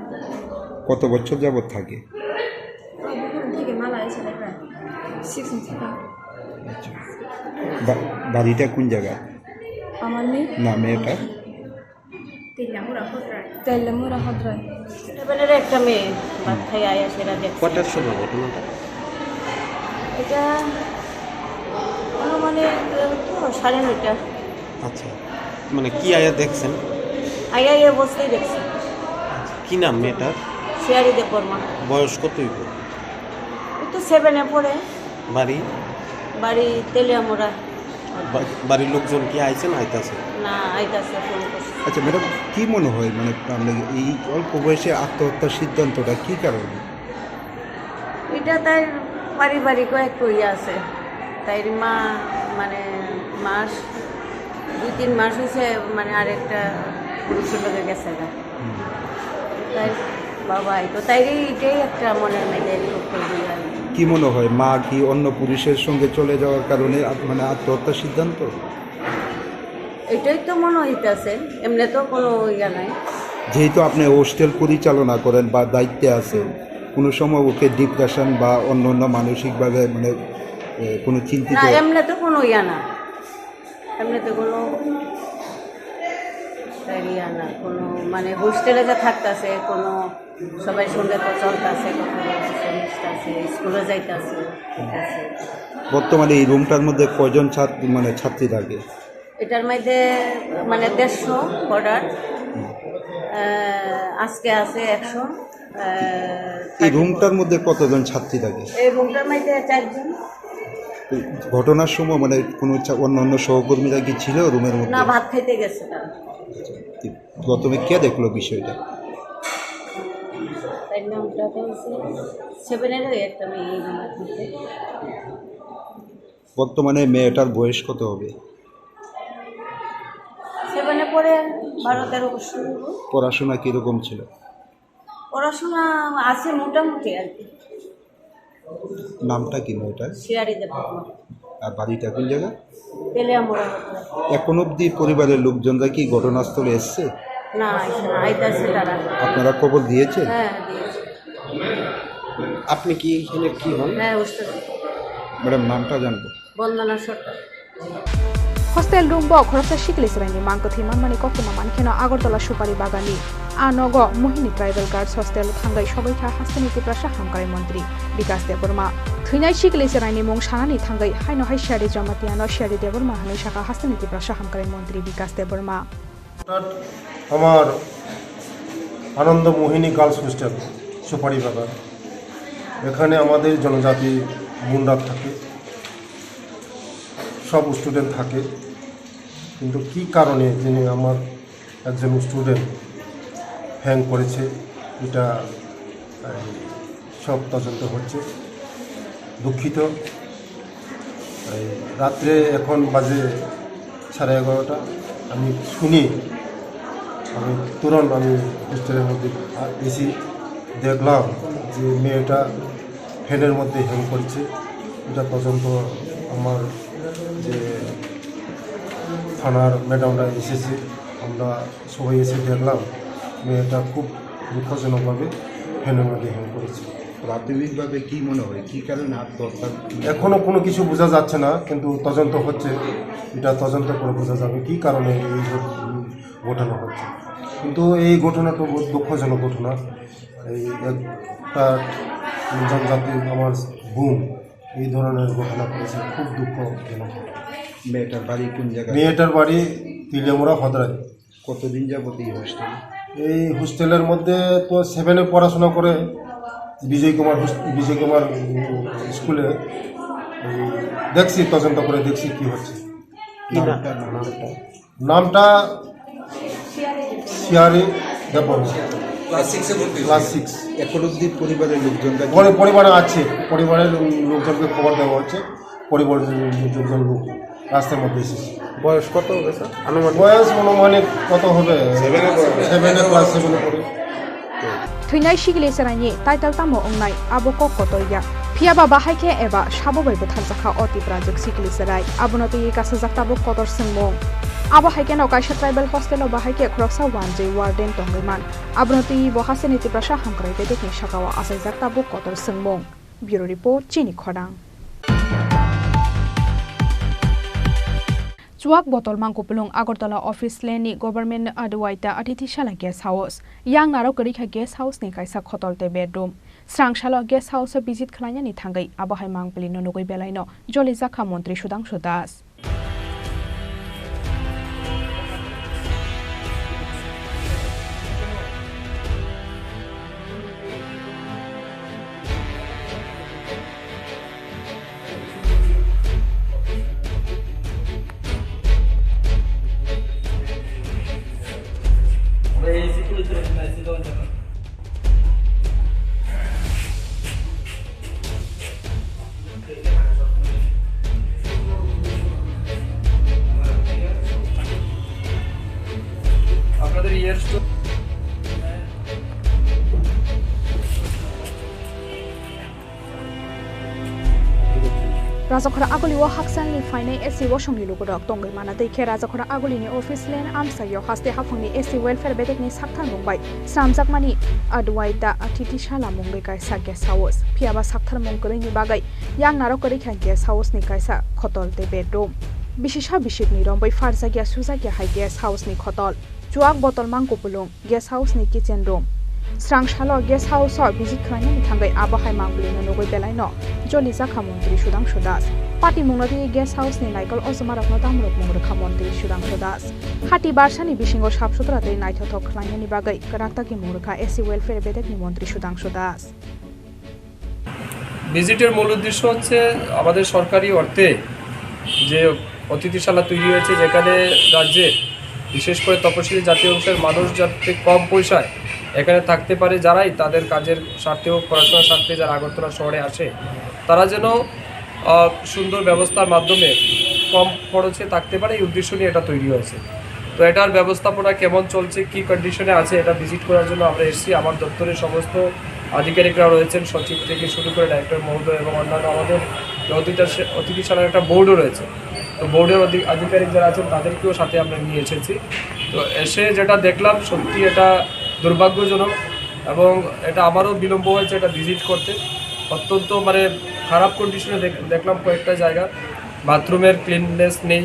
কত বছর যাবত থাকে? থেকে মালা এসে দেখা। সিক্স থেকে। আচ্ছা। বা-, বাড়িটা কোন জায়গা? আমার নি? না, মেয়েটা? তেলিয়ামুড়া হদ্রায়। তেলিয়ামুড়া হদ্রায়। এবারে একটা মেয়ে ভাত খাই আয়া সেটা দেখছে। কটার সময় ঘটনাটা? এটা আনুমানিক, আহ, তো সাড়ে নয়টা। আচ্ছা, মানে কি আয়া দেখছেন? আয়া এই অবস্থায় দেখছি। আচ্ছা, কি নাম মেয়েটার? শিয়ারি দেববর্মা। বয়স কত হইব? ও তো সেভেনে পড়ে। বাড়ি? বাড়ি তেলিয়ামুড়া। বা-, বাড়ির লোকজন কি আইছে না আইতাছে? না, আইতাছে, ফোন করছে। আচ্ছা ম্যাডাম, কি মনে হয় মানে আপনার এই অল্প বয়সে আত্মহত্যার সিদ্ধান্তটা কি কারণে? এটা তাই পারিবারিক একটা ইয়ে আছে। তাই মা মানে মাস, দুই তিন মাস হয়েছে মানে আরেকটা পুরুষের লগে গেছে গা। হুম। তাই বাবা, এই তো তাই এটাই একটা মনের মধ্যে এরকম তৈরি হয়। কি মনে হয়, মা কি অন্য পুরুষের সঙ্গে চলে যাওয়ার কারণে আত-, মানে আত্মহত্যার সিদ্ধান্ত? এটাই তো মনে হইতাছে, এমনি তো কোনো ইয়া নাই। যেহেতু আপনি হোস্টেল পরিচালনা করেন বা দায়িত্বে আছেন, হুম। কোনো সময় ওকে ডিপ্রেশন বা অন্য অন্য মানসিকভাবে মানে, এ, কোনো চিন্তিত না, এমনি তো কোনো ইয়া না, এমনি তো কোনো ইয়া না, কোনো মানে হোস্টেলে যে থাকতেছে, কোনো সবাই সঙ্গে তো চলতেছে, কত চলতেছে, স্কুলে যাইতেছে, ঠিক আছে। বর্তমানে এই রুমটার মধ্যে কয়জন ছাত্র, মানে ছাত্রী থাকে? এটার মধ্যে মানে দেড়শো অর্ডার, আহ, আজকে আছে একশো। আহ, এই রুমটার মধ্যে কতজন ছাত্রী থাকে? এই রুমটার মধ্যে চারজন। এই ঘটনার সময় মানে কোনো ছা-, অন্য অন্য সহকর্মীরা কি ছিল রুমের মধ্যে? না, ভাত খাইতে গেছে তারা। আচ্ছা, কি, প্রথমে কে দেখলো বিষয়টা? তাই নামটা তো হচ্ছে সেভেনের ওই একটা মেয়ে এই নাম্বার থেকে। বর্তমানে মেয়েটার বয়স কত হবে? সেভেনে পড়ে, বারো তেরো বছর হলো। পড়াশোনা কিরকম ছিল? পড়াশোনা আছে মোটামুটি আর কি। নামটা কি মেয়েটার? শিয়ারি দেববর্মা। আর বাড়িটা কোন জায়গা? তেলিয়ামুড়া। এখন অবধি পরিবারের লোকজনরা কি ঘটনাস্থলে এসছে? না, এসে না, আইতাছে তারা। আপনারা খবর দিয়েছেন? হ্যাঁ, দিয়েছে। আপনি কি এখানে কি হন? হ্যাঁ, হোস্টেল। ম্যাডাম, নামটা জানবো? বন্দনা সরকার। Hostel room bo khoroksa sikli chwraini mang kwthwi manmani koktwma mankheno Agartala Supari Bagani. A nogo Mohini Tribal Girls Hostel thangwi sogwi kha hasteni Tiprasa Hamkrai Montri Bikas Debbarma. Thwinai sikli chwraini mung sanani thangwi haino hai Siyari Jamatia no Siyari Debbarma hwnwi sakha hasteni Tiprasa Hamkrai Montri Bikas Debbarma. অর্থাৎ আমার আনন্দ মোহিনী girls hostel সুপারি বাগান, এখানে আমাদের জনজাতি বোনরা থাকে, সব স্টুডেন্ট থাকে, কিন্তু কি কারণে যিনি আমার একজন স্টুডেন্ট হ্যাং করেছে, এটা এই, সব তদন্ত হচ্ছে। দুঃখিত। এই রাত্রে এখন বাজে সাড়ে এগারোটা, আমি শুনি, আমি তুরন্ত আমি হোস্টেলের মধ্যে আ-, এসি, দেখলাম যে মেয়েটা ফ্যানের মধ্যে হ্যাং করছে। এটা তদন্ত আমার যে থানার ম্যাডামরা এসেছে, আমরা সবাই এসে দেখলাম মেয়েটা খুব দুঃখজনকভাবে ফ্যানের মধ্যে হ্যাং করেছে। প্রাথমিকভাবে কি মনে হয়, কি কারণে আত্মহত্যা? এখনো কোনো কিছু বোঝা যাচ্ছে না, কিন্তু তদন্ত হচ্ছে। এটা তদন্ত করে বোঝা যাবে কি কারণে এই ঘট-, ঘটনা ঘটছে। কিন্তু এই ঘটনাটা বহুত দুঃখজনক ঘটনা। এই একটা জনজাতি আমার বোন এই ধরনের ঘটনা করেছে, খুব দুঃখজনক। মেয়েটার বাড়ি কোন জায়গায়? মেয়েটার বাড়ি তিলিয়ামুড়া হদরাই। কতদিন যাবত এই হোস্টেলে? এই হোস্টেলের মধ্যে তো সেভেনে পড়াশোনা করে বিজয় কুমার হোস-, বিজয় কুমার, উম, স্কুলে। এই দেখছি, তদন্ত করে দেখছি কি হচ্ছে। কি না-, নামটা? নামটা শিয়ারি দেববর্মা। ক্লাস সিক্সে ভর্তি হয়েছে। Class six. এখন অবধি পরিবারের লোকজনকে পরে পরিবারে আছে, পরিবারের লোকজনকে খবর দেওয়া হচ্ছে, পরিবারের লোকজন লোক রাস্তার মধ্যে এসেছে। বয়স কত হবে, স্যার? আনুমানিক? বয়স আনুমানিক কত হবে? সেভেনে পড়ে। সেভেনে, ক্লাস সেভেনে পড়ে। Thwinai sikili chwraini title tamo wngnai, abo kok kotor ya. Phiya ba bahai khe eba sabo bai bwtharjakha o Tiprajwk sikili chwrai. Abono twiwi kasajak tabuk kotor swngmung. Abo hai kheno kaisa tribal hostel o bahai khe khoroksa wanjwi warden tongwi man. Abono twiwi bo hasteni Tiprasa hamkrai bedekni saka o achaijak tabuk kotor swngmung. Bureau Report, Chini Khorang. Chuak botol mang kupulung Agartala Office Lane ni Government Adwaita Athitishala Guest House. Yang narok kwrwi kha guest house ni kaisa khotol tei bedroom. Srang salo guest house o visit khlainani thangwi abo hai mangpili no nugwi belai no jolijak kha Montri Sudhangshu Das. আপনাদের ইয়ার store. Rajakhor aguli o hakchalni phainai S C bosongni lukurok tongwi mana tei khe Rajakhor agulini office lane amchaio haste haphangni S C welfare bedekni sakthar mung bai swnamjakmani Adwaita Athitishala mungwi kaisa guest house. Phiya ba sakthar mung kwrwini bagwi yang narok kwrwi kha guest house ni kaisa khotol tei bedroom. Bisisa bisikni romwi pharjakya sujakya hai guest house ni khotol. Chuak botol mang kupulung guest house ni kitchen room. Srang salo guest house o visit khlainani thangwi abo hai mangpili no nugwi belai no jolijak kha Montri Sudhangshu Das. Patimung no twi guest house ni naikol ojoma rok no tamrok mung rwkha Montri Sudhangshu Das. Hati barsani bisingo sap sutra tei naithothok khlainani bagwi kwrak tagi mung rwkha S C welfare bedekni Montri Sudhangshu Das. ভিজিটের মূল উদ্দেশ্য হচ্ছে আমাদের সরকারি অর্থে যে অতিথিশালা তৈরি হয়েছে, যেখানে রাজ্যে বিশেষ করে তপশিলি জাতি অংশের মানুষ যাতে কম পয়সায় এখানে থাকতে পারে, যারাই তাদের কাজের স্বার্থে হোক, পড়াশোনার স্বার্থে যারা আগরতলা শহরে আসে, তারা যেন আহ, সুন্দর ব্যবস্থার মাধ্যমে কম খরচে থাকতে পারে, এই উদ্দেশ্য নিয়ে এটা তৈরি হয়েছে। তো এটার ব্যবস্থাপনা কেমন চলছে, কি কন্ডিশনে আছে, এটা ভিজিট করার জন্য আমরা এসেছি। আমার দপ্তরের সমস্ত আধিকারিকরা রয়েছেন, সচিব থেকে শুরু করে ডাইরেক্টর মহোদয় এবং অন্যান্য আমাদের যে অতিথি-, অতিথিশালার একটা বোর্ডও রয়েছে। তো বোর্ডের অধি-, আধিকারিক যারা আছেন, তাদেরকেও সাথে আমরা নিয়ে এসেছি। তো এসে যেটা দেখলাম, সত্যি এটা দুর্ভাগ্যজনক এবং এটা আমারও বিলম্ব হয়েছে এটা ভিজিট করতে। অত্যন্ত, মানে, খারাপ কন্ডিশনে দেখ-, দেখলাম কয়েকটা জায়গা। বাথরুমের ক্লিননেস নেই,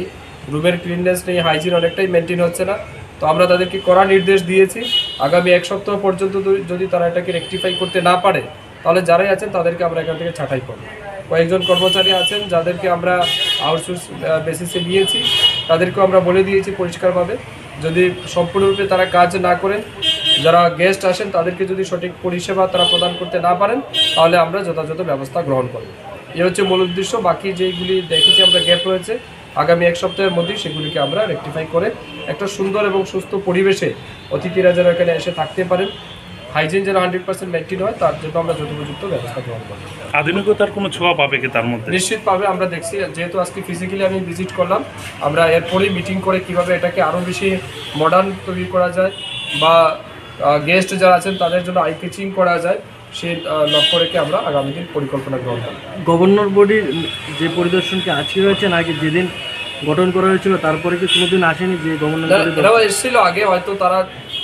রুমের ক্লিননেস নেই, হাইজিন অনেকটাই মেনটেন হচ্ছে না। তো আমরা তাদেরকে কড়া নির্দেশ দিয়েছি, আগামী এক সপ্তাহ পর্যন্ত যদি, যদি তারা এটাকে রেকটিফাই করতে না পারে, তাহলে যারাই আছেন তাদেরকে আমরা এখান থেকে ছাঁটাই করব। কয়েকজন কর্মচারী আছেন যাদেরকে আমরা আউটসোর্স, আহ, বেসিসে নিয়েছি, তাদেরকেও আমরা বলে দিয়েছি পরিষ্কারভাবে, যদি সম্পূর্ণরূপে তারা কাজ না করেন, যারা গেস্ট আসেন তাদেরকে যদি সঠিক পরিষেবা তারা প্রদান করতে না পারেন, তাহলে আমরা যথাযথ ব্যবস্থা গ্রহণ করব। এ হচ্ছে মূল উদ্দেশ্য। বাকি যেগুলি দেখেছি আমরা গ্যাপ রয়েছে, আগামী এক সপ্তাহের মধ্যেই সেগুলিকে আমরা রেকটিফাই করে একটা সুন্দর এবং সুস্থ পরিবেশে অতিথিরা যেন এখানে এসে থাকতে পারেন, হাইজিন যেন হান্ড্রেড পার্সেন্ট মেনটেন হয়, তার জন্য আমরা যথোপযুক্ত ব্যবস্থা গ্রহণ করব। আধুনিকতার কোনো ছোঁয়া পাবে কি তার মধ্যে? নিশ্চিতভাবে আমরা দেখছি, যেহেতু আজকে ফিজিক্যালি আমি ভিজিট করলাম, আমরা এরপরেই মিটিং করে কিভাবে এটাকে আরও বেশি মডার্ন তৈরি করা যায় বা, আহ, গেস্ট যারা আছেন তাদের জন্য আই ক্যাচিং করা যায়, সেই, আহ, লক্ষ্য রেখে আমরা আগামী দিন পরিকল্পনা গ্রহণ করব। গভর্নর বডির যে পরিদর্শন কি আজকে হয়েছে নাকি যেদিন গঠন করা হয়েছিল তারপরে কি কোনোদিন আসেনি যে গভর্নর না, বডি এরাও দপ্তর? এসেছিল আগে, হয়তো তারা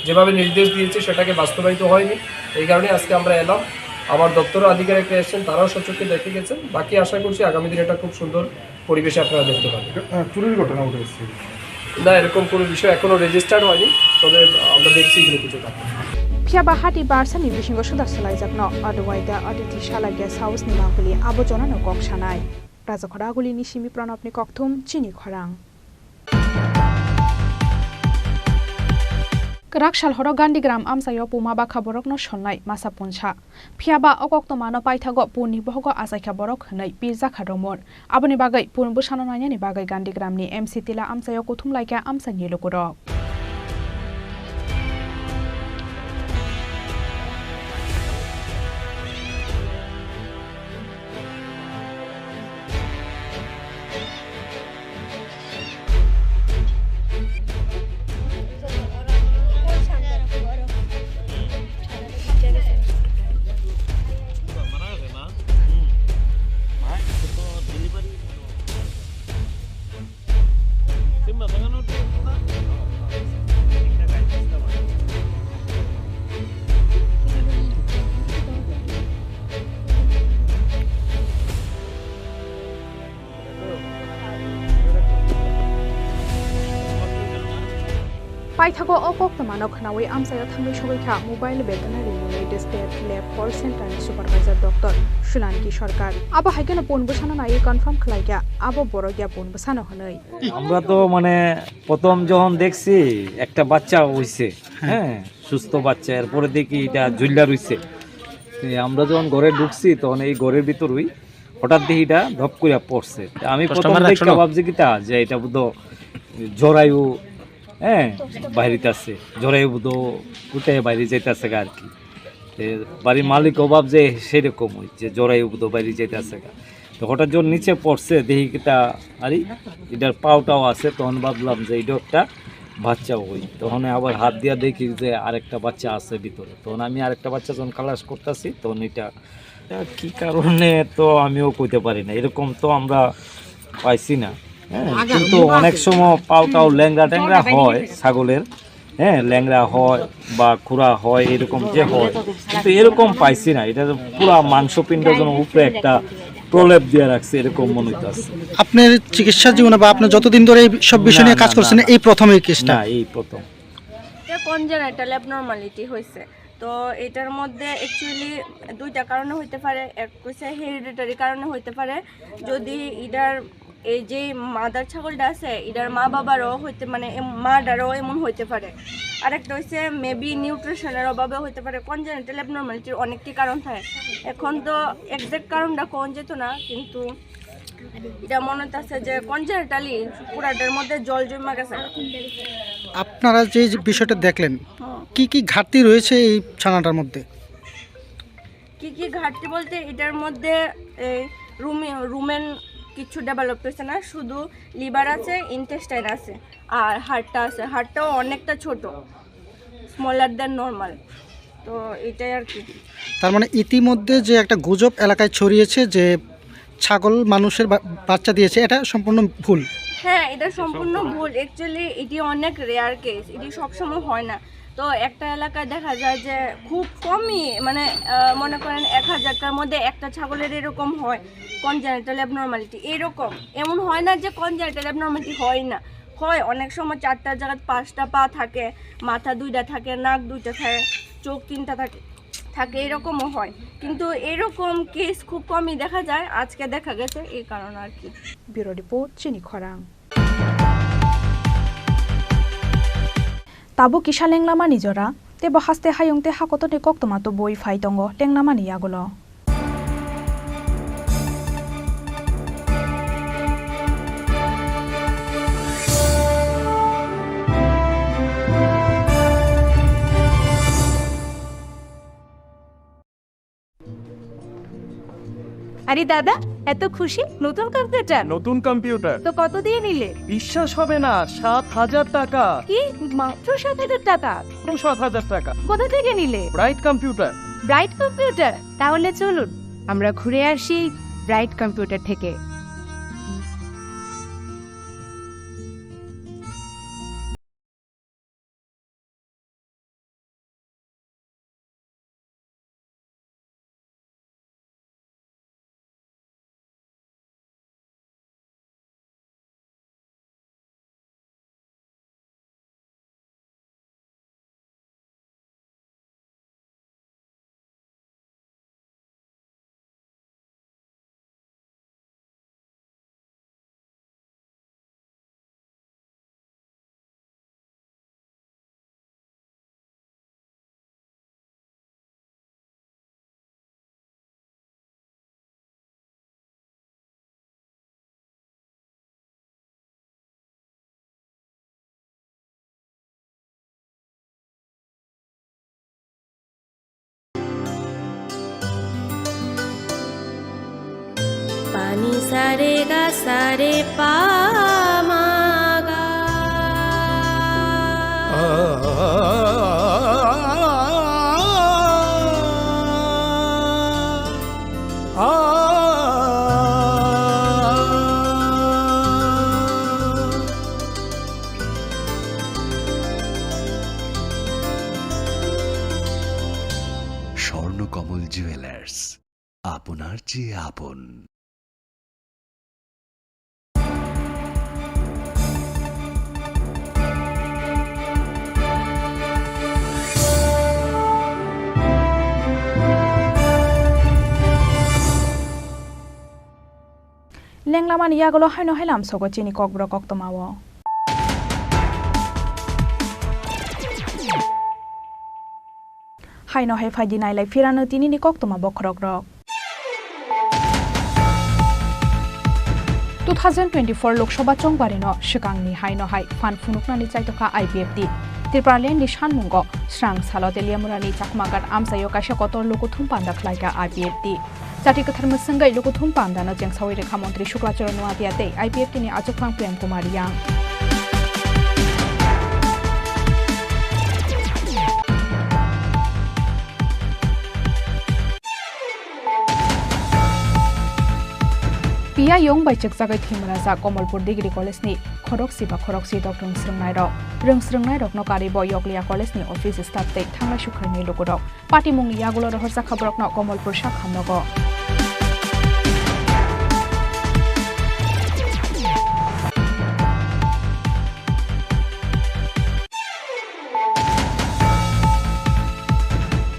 যেভাবে নির্দেশ দিয়েছে সেটাকে বাস্তবায়িত হয়নি, এই কারণে আজকে আমরা এলাম। আমার দপ্তরও আধিকারিকরা এসেছেন, তারাও স্বচক্ষে দেখে গেছেন। বাকি আশা করছি আগামী দিনে এটা খুব সুন্দর পরিবেশে আপনারা দেখতে পাবেন। এটা, আহ, চুরির ঘটনা উঠে এসেছে। না, এরকম কোনো বিষয় এখনো রেজিস্টার্ড হয়নি, তবে আমরা দেখছি এগুলো কিছু কাজ। Phiya ba hati barsani bisingo suda swlaijakno Adwaita Atithi Sala Guest House ni mangpili abo jonano kok sanai. Rajakhora Agulini simi Pranabni kokthum chini khorang. Kwrak sal horo Gandhigram amchaio puma bakha borokno sonnai masa punsa. Phiya ba o koktwmano paithago punni bohogo achaikha borok hwnwi pirjakha romor. Aboni bagwi pun bwsano nainani bagwi Gandhigramni M C Tila amchaio kuthum laikha amchaini lukurok. Paithago o koktwmano khnaui amchaio thangwi sogwi kha Mobile Veterinary Unit State Lab Call Center ni Supervisor Doctor Sulanki Sarkar. Abo hai kheno pun bwsano naiwi confirm khlai kha abo borok ya pun bwsano hwnwi. আমরা তো মানে প্রথম যখন দেখছি একটা বাচ্চা হইছে, হ্যাঁ। হ্যাঁ, সুস্থ বাচ্চা, এরপরে দেখি এটা ঝুল্লা রইছে। তো আমরা যখন ঘরে ঢুকছি তখন এই ঘরের ভিতরই হঠাৎ দেখি এটা ধপ করে পড়ছে। তো আমি প্রথম কাস্টমার দেখে রাখছো না? ভাবছি কিতা যে এটা বোধ জরায়ু, হ্যাঁ, বাইরে আছে, জরায়ু বোধ উঠে বাইরে যাইতেছে আর কি। তে বাড়ির মালিকও ভাব যে সেরকম ওই যে জরায়ু বোধ বাইরে যাইতেছে গা। তো হঠাৎ যখন নিচে পড়ছে দেখি কিতা, আরে এটার পাওটাও আছে, তখন ভাবলাম যে এটা একটা বাচ্চা ওই। তখন আবার হাত দিয়া দেখি যে আরেকটা বাচ্চা আছে ভিতরে। তখন আমি আরেকটা বাচ্চা যখন খালাস করতেছি তখন এটা, এটা কি কারণে তো আমিও কইতে পারি না, এরকম তো আমরা পাইছি না। হ্যাঁ, কিন্তু অনেক সময় পাও টাও ল্যাংড়া ট্যাংরা হয় ছাগলের, হ্যাঁ, ল্যাংড়া হয় বা খুরা হয়, এরকম যে হয়, কিন্তু এরকম পাইছি না। এটা তো পুরা মাংসপিণ্ড যেন উপরে একটা প্রলেপ দিয়ে রাখছে, এরকম মনে হইতাছে। আপনার চিকিৎসা জীবনে বা আপনি যতদিন ধরে এই সব বিষয় না, নিয়ে কাজ না, করছেন, না, না। এই প্রথম এই কেসটা? না, এই প্রথম। এটা কনজেনাইটাল অ্যাবনরমালিটি হয়েছে। তো এটার মধ্যে অ্যাকচুয়ালি দুইটা কারণে হইতে পারে। এক হচ্ছে হেরিডিটারি কারণে হইতে পারে, যদি এটার এই যে মাদার ছাগলটা আছে, এটার মা বাবারও হইতে, মানে, এম-, মাদারও এমন হইতে পারে। আরেকটা হইছে মেবি নিউট্রিশনের অভাবে হইতে পারে। কনজেনিটাল অ্যাবনরমালিটির অনেকটি কারণ থাকে। এখন তো এক্সাক্ট কারণটা কোন যেত না, কিন্তু এটা মনে হইতাছে যে কনজেনিটালি পুরাটার মধ্যে জল জমা গেছে। আপনারা যে বিষয়টা দেখলেন, হুম। কি কি ঘাটতি রয়েছে এই ছানাটার মধ্যে? কি কি ঘাটতি বলতে, এটার মধ্যে এই রুমে-, রুমেন কিছু ডেভেলপ হয়েছে না, শুধু লিভার আছে, ইন্টেস্টাইন আছে, আর হার্টটা আছে। হার্টটাও অনেকটা ছোট, স্মলার দ্যান নর্মাল। তো এটাই আর কি। তার মানে ইতিমধ্যে যে একটা গুজব এলাকায় ছড়িয়েছে যে ছাগল মানুষের বা-, বাচ্চা দিয়েছে, এটা সম্পূর্ণ ভুল। হ্যাঁ, এটা সম্পূর্ণ ভুল। অ্যাকচুয়ালি এটি অনেক রেয়ার কেস, এটি সবসময় হয় না। তো একটা এলাকায় দেখা যায় যে খুব কমই, মানে, আহ, মনে করেন এক হাজারটার মধ্যে একটা ছাগলের এরকম হয় কনজেনিটাল অ্যাবনরমালিটি। এরকম, এমন হয় না যে কনজেনিটাল অ্যাবনরমালিটি হয় না, হয়। অনেক সময় চারটার জায়গায় পাঁচটা পা থাকে, মাথা দুইটা থাকে, নাক দুইটা থাকে, চোখ তিনটা থাকে, থাকে, এরকমও হয়। কিন্তু এরকম কেস খুব কমই দেখা যায়, আজকে দেখা গেছে, এই কারণে আর কি। Bureau report, Chini Khorang. Tabuk kisa lenglamani jora, tei bo haste hayung tei hakotorni koktwma tubui phai tongo lenglamani yagulo. আরে দাদা, এত খুশি? নতুন কম্পিউটার? নতুন কম্পিউটার। তো কত দিয়ে নিলে? বিশ্বাস হবে না, সাত হাজার টাকা। কি? মাত্র সাত হাজার টাকা? মাত্র সাত হাজার টাকা। কোথা থেকে নিলে? Bright computer. Bright computer? তাহলে চলুন, আমরা ঘুরে আসি ব্রাইট কম্পিউটার থেকে। Ni sa re ga sa re pa ma ga. Swarnakamal jewellers, আপনার চেয়ে আপন। Lenglamani yagulo haino hai lamsogo chini kokborok koktwmao. Haino hai phaidi nailai phirano tinini koktwma bokhorokrok. Two thousand twenty-four Lok Sabha chongbarino swkangni haino hai phan phunuknani chaitokha I P F T. Tipralandni sanmungo srang salo Teliamurani Chakmaghat amchaio kaisa kotor lukuthum panda khlaikha I P F T. Chati kwthar mwswngwi lukuthum pandano chengsawi rwkha Montri Shukla Charan Noatia tei I P F T ni achukphang Prem Kumar Yang. Piyayung bai chwkjagwi thwimwrajak Komolpur Degree College ni khorokchi ba khorokchi dok rwngsrwngnairok. Rwngsrwngnairokno karwi bo Yokliya College ni office staff tei thanglai sukharini lukurok. Patimungni yagulo rohorjakha borokno Komolpur sak hamrogo.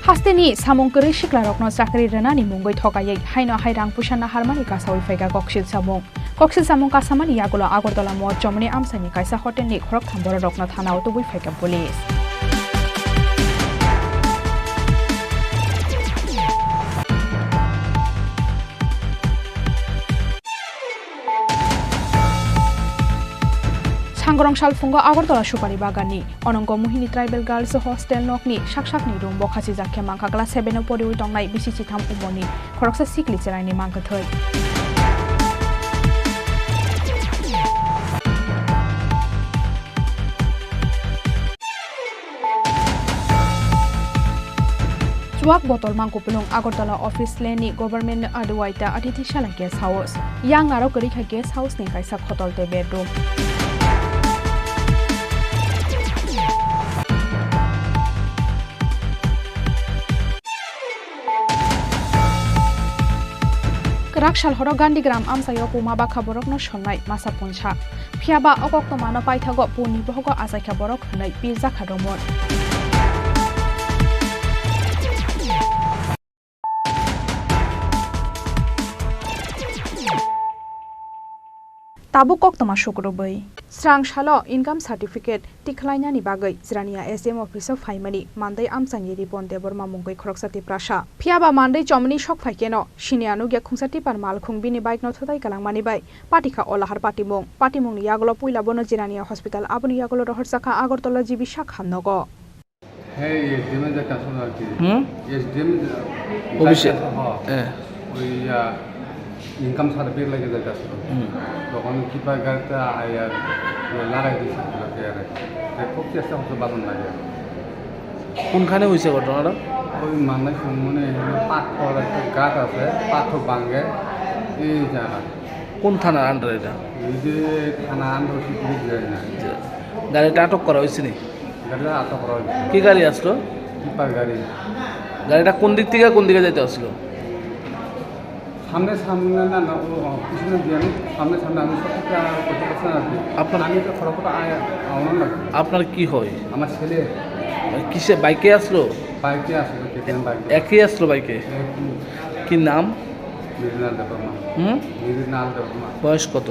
Hasteni samung kwrwi siklarokno chakri rwnani mungwi thokaiwi haino hai rang puisa naharmani kasawi phaikha koksil samung. Koksil samung kasamani yagulo Agartala Mochomoni amchaini kaisa hotelni khoroktham bororokno thanao tubui phaikha police. Sangrong salphungo Agartala Supari Baganni Onongo Mohini Tribal Girls Hostel nokni sak sakni room bo khachijak khe mankha class seven o poriwi tongnai bisi chitham umorni khoroksa sikli cheraini mankha thwi. Chuak botol mangkupulung Agartala office lane ni government Adwaita Atithi Sala guest house. Yang aro kwrwi kha guest house ni kaisa khotol tei bedroom. Kwrak sal horo Gandhigram amchaio puma bakha borokno sonnai masa punsa. Phiya ba o koktwmano paithago puni bohogo achaikha borok hwnwi pirjakha romon. Tabuk koktwma sukrubwi. Srang salo income certificate tikhlainani bagwi Jirania S D M office o phaimani mandai amchaini Ripon Debbarma mungwi khoroksa Tiprasa. Phiya ba mandai chomni sok phai kheno sini anugya khungsa tipar malkhung bini bike no thutai kalangmani bai patikha olahar patimung. Patimungni yagulo puila bono Jirania hospital, aboni yagulo rohorjakha Agartala G B sak hamnogo. Hey, S D M এ যাইতে আসলে আর কি। হুম? S D M এ অফিসে? যাইতে আসলে, হ্যাঁ। হ্যাঁ। ওই, আহ, income certificate লাগে যাইতে আসলে। হুম। তখন কিপার গাড়িতে আইয়ার লাগাই দিয়েছে পুরো চেয়ারে। তো খুব চেষ্টা করছে বাঁচান লাগে। কোনখানে হয়েছে ঘটনাটা? ওই মান্নাই সুমনে এখানে পাথর একটা গাছ আছে, পাথর ভাঙে এই জায়গা। কোন থানার আন্ডারে এটা? এই যে থানা আন্ডারে কি পুলিশ যায় না। যে গাড়িটা আটক করা হয়েছে নি? গাড়িটা আটক করা হয়েছে। কি গাড়ি আসলো? টিপার গাড়ি। গাড়িটা কোন দিক থেকে কোন দিকে যাইতে আসলো? সামনে, সামনে না, না, ও, ও, পিছনে দিয়ে আমি সামনে, সামনে আমি সব কিছু আর করতে পারছি না আর কি। আপনার আমি তো খড়গপুর আয়, আমার না। আপনার কি হয়? আমার ছেলে। কিসে, বাইকে আসলো? বাইকে আসলো, কে টি এম বাইকে। একই আসলো বাইকে? একই। কি নাম? মৃণাল দেববর্মা। হুম? মৃণাল দেববর্মা। বয়স কত?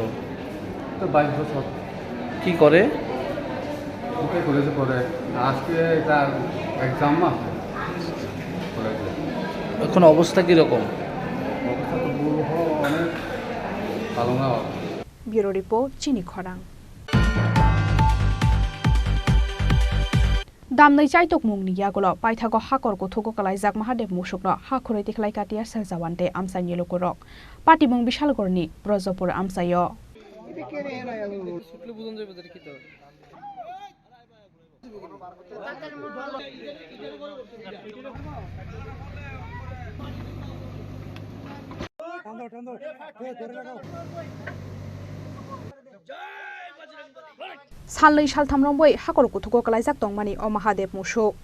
তো বাইশ বছর। কি করে? ওকে কলেজে পড়ে। আজকে তার এক্সাম আছে কলেজে। এখন অবস্থা কিরকম? অবস্থা তো পুরো অনেক ভালো না। Bureau report, Chini Khorang. Damnwi chaitokmungni yagulo paithago hakor kuthugo kwlaijak Mahadev musukno ha khurwi tikhlai ka T S R jawan tei amchaini lukurok. Patimung Bishalgorni Brojopur amchaio. Salnwi saltham romwi hakor kuthugo kwlaijak tongmani o Mahadev musuk.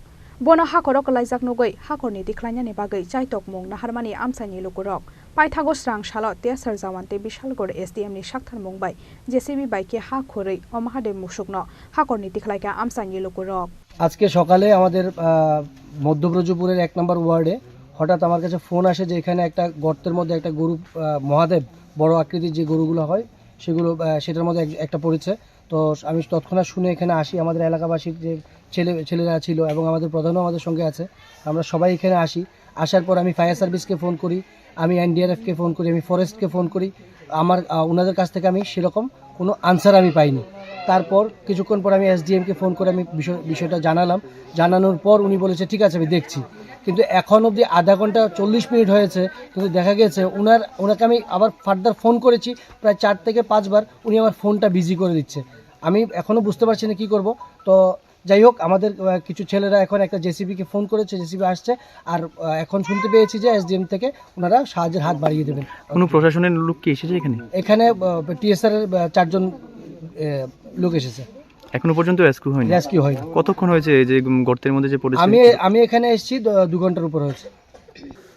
Bono hakoro kwlaijak nugwi hakorni tikhlainani bagwi chaitokmung naharmani amchaini lukurok. Paithago srang salo T S R jawan tei Bishalgor S D M ni saktharmung bai J C B bai khe ha khurwi o Mahadev musukno hakorni tikhlaikha amchaini lukurok. আজকে সকালে আমাদের, আহ, মধ্যব্রজপুরের এক নম্বর ওয়ার্ডে হঠাৎ আমার কাছে ফোন আসে যে এখানে একটা গর্তের মধ্যে একটা গরু, আহ, মহাদেব, বড় আকৃতির যে গরুগুলো হয়, সেগুলো, আহ, সেটার মধ্যে এক-, একটা পড়েছে। তো আমি তৎক্ষণাৎ শুনে এখানে আসি। আমাদের এলাকাবাসীর যে ছেলে, ছেলেরা ছিল এবং আমাদের প্রধানও আমাদের সঙ্গে আছে, আমরা সবাই এখানে আসি। আসার পর আমি ফায়ার সার্ভিসকে ফোন করি, আমি এনডিআরএফকে ফোন করি, আমি ফরেস্টকে ফোন করি। আমার, আহ, ওনাদের কাছ থেকে আমি সেরকম কোনো আনসার আমি পাইনি। তারপর কিছুক্ষণ পর আমি এসডিএমকে ফোন করে আমি বিষয়, বিষয়টা জানালাম। জানানোর পর উনি বলেছে, "ঠিক আছে, আমি দেখছি।" কিন্তু এখন অবধি আধা ঘন্টা, চল্লিশ মিনিট হয়েছে, কিন্তু দেখা গেছে ওনার, ওনাকে আমি আবার ফার্দার ফোন করেছি প্রায় চার থেকে পাঁচবার, উনি আমার ফোনটা বিজি করে দিচ্ছে। আমি এখনও বুঝতে পারছি না কী করব। তো যাই হোক, আমাদের, আহ, কিছু ছেলেরা এখন একটা জেসিবিকে ফোন করেছে, জেসিবি আসছে। আর, আহ, এখন শুনতে পেয়েছি যে এসডিএম থেকে ওনারা সাহায্যের হাত বাড়িয়ে দেবেন। কোনো প্রশাসনের লোক কি এসেছে এখানে? এখানে, আহ, টিএসআর এর, আহ, চারজন, আহ, লোক এসেছে। এখনো পর্যন্ত রেস্কিউ হয়নি? রেস্কিউ হয়নি। কতক্ষণ হয়েছে এই যে, উম, গর্তের মধ্যে যে পড়েছে? আমি, আমি এখানে এসেছি দ-, দু ঘন্টার উপর হয়েছে।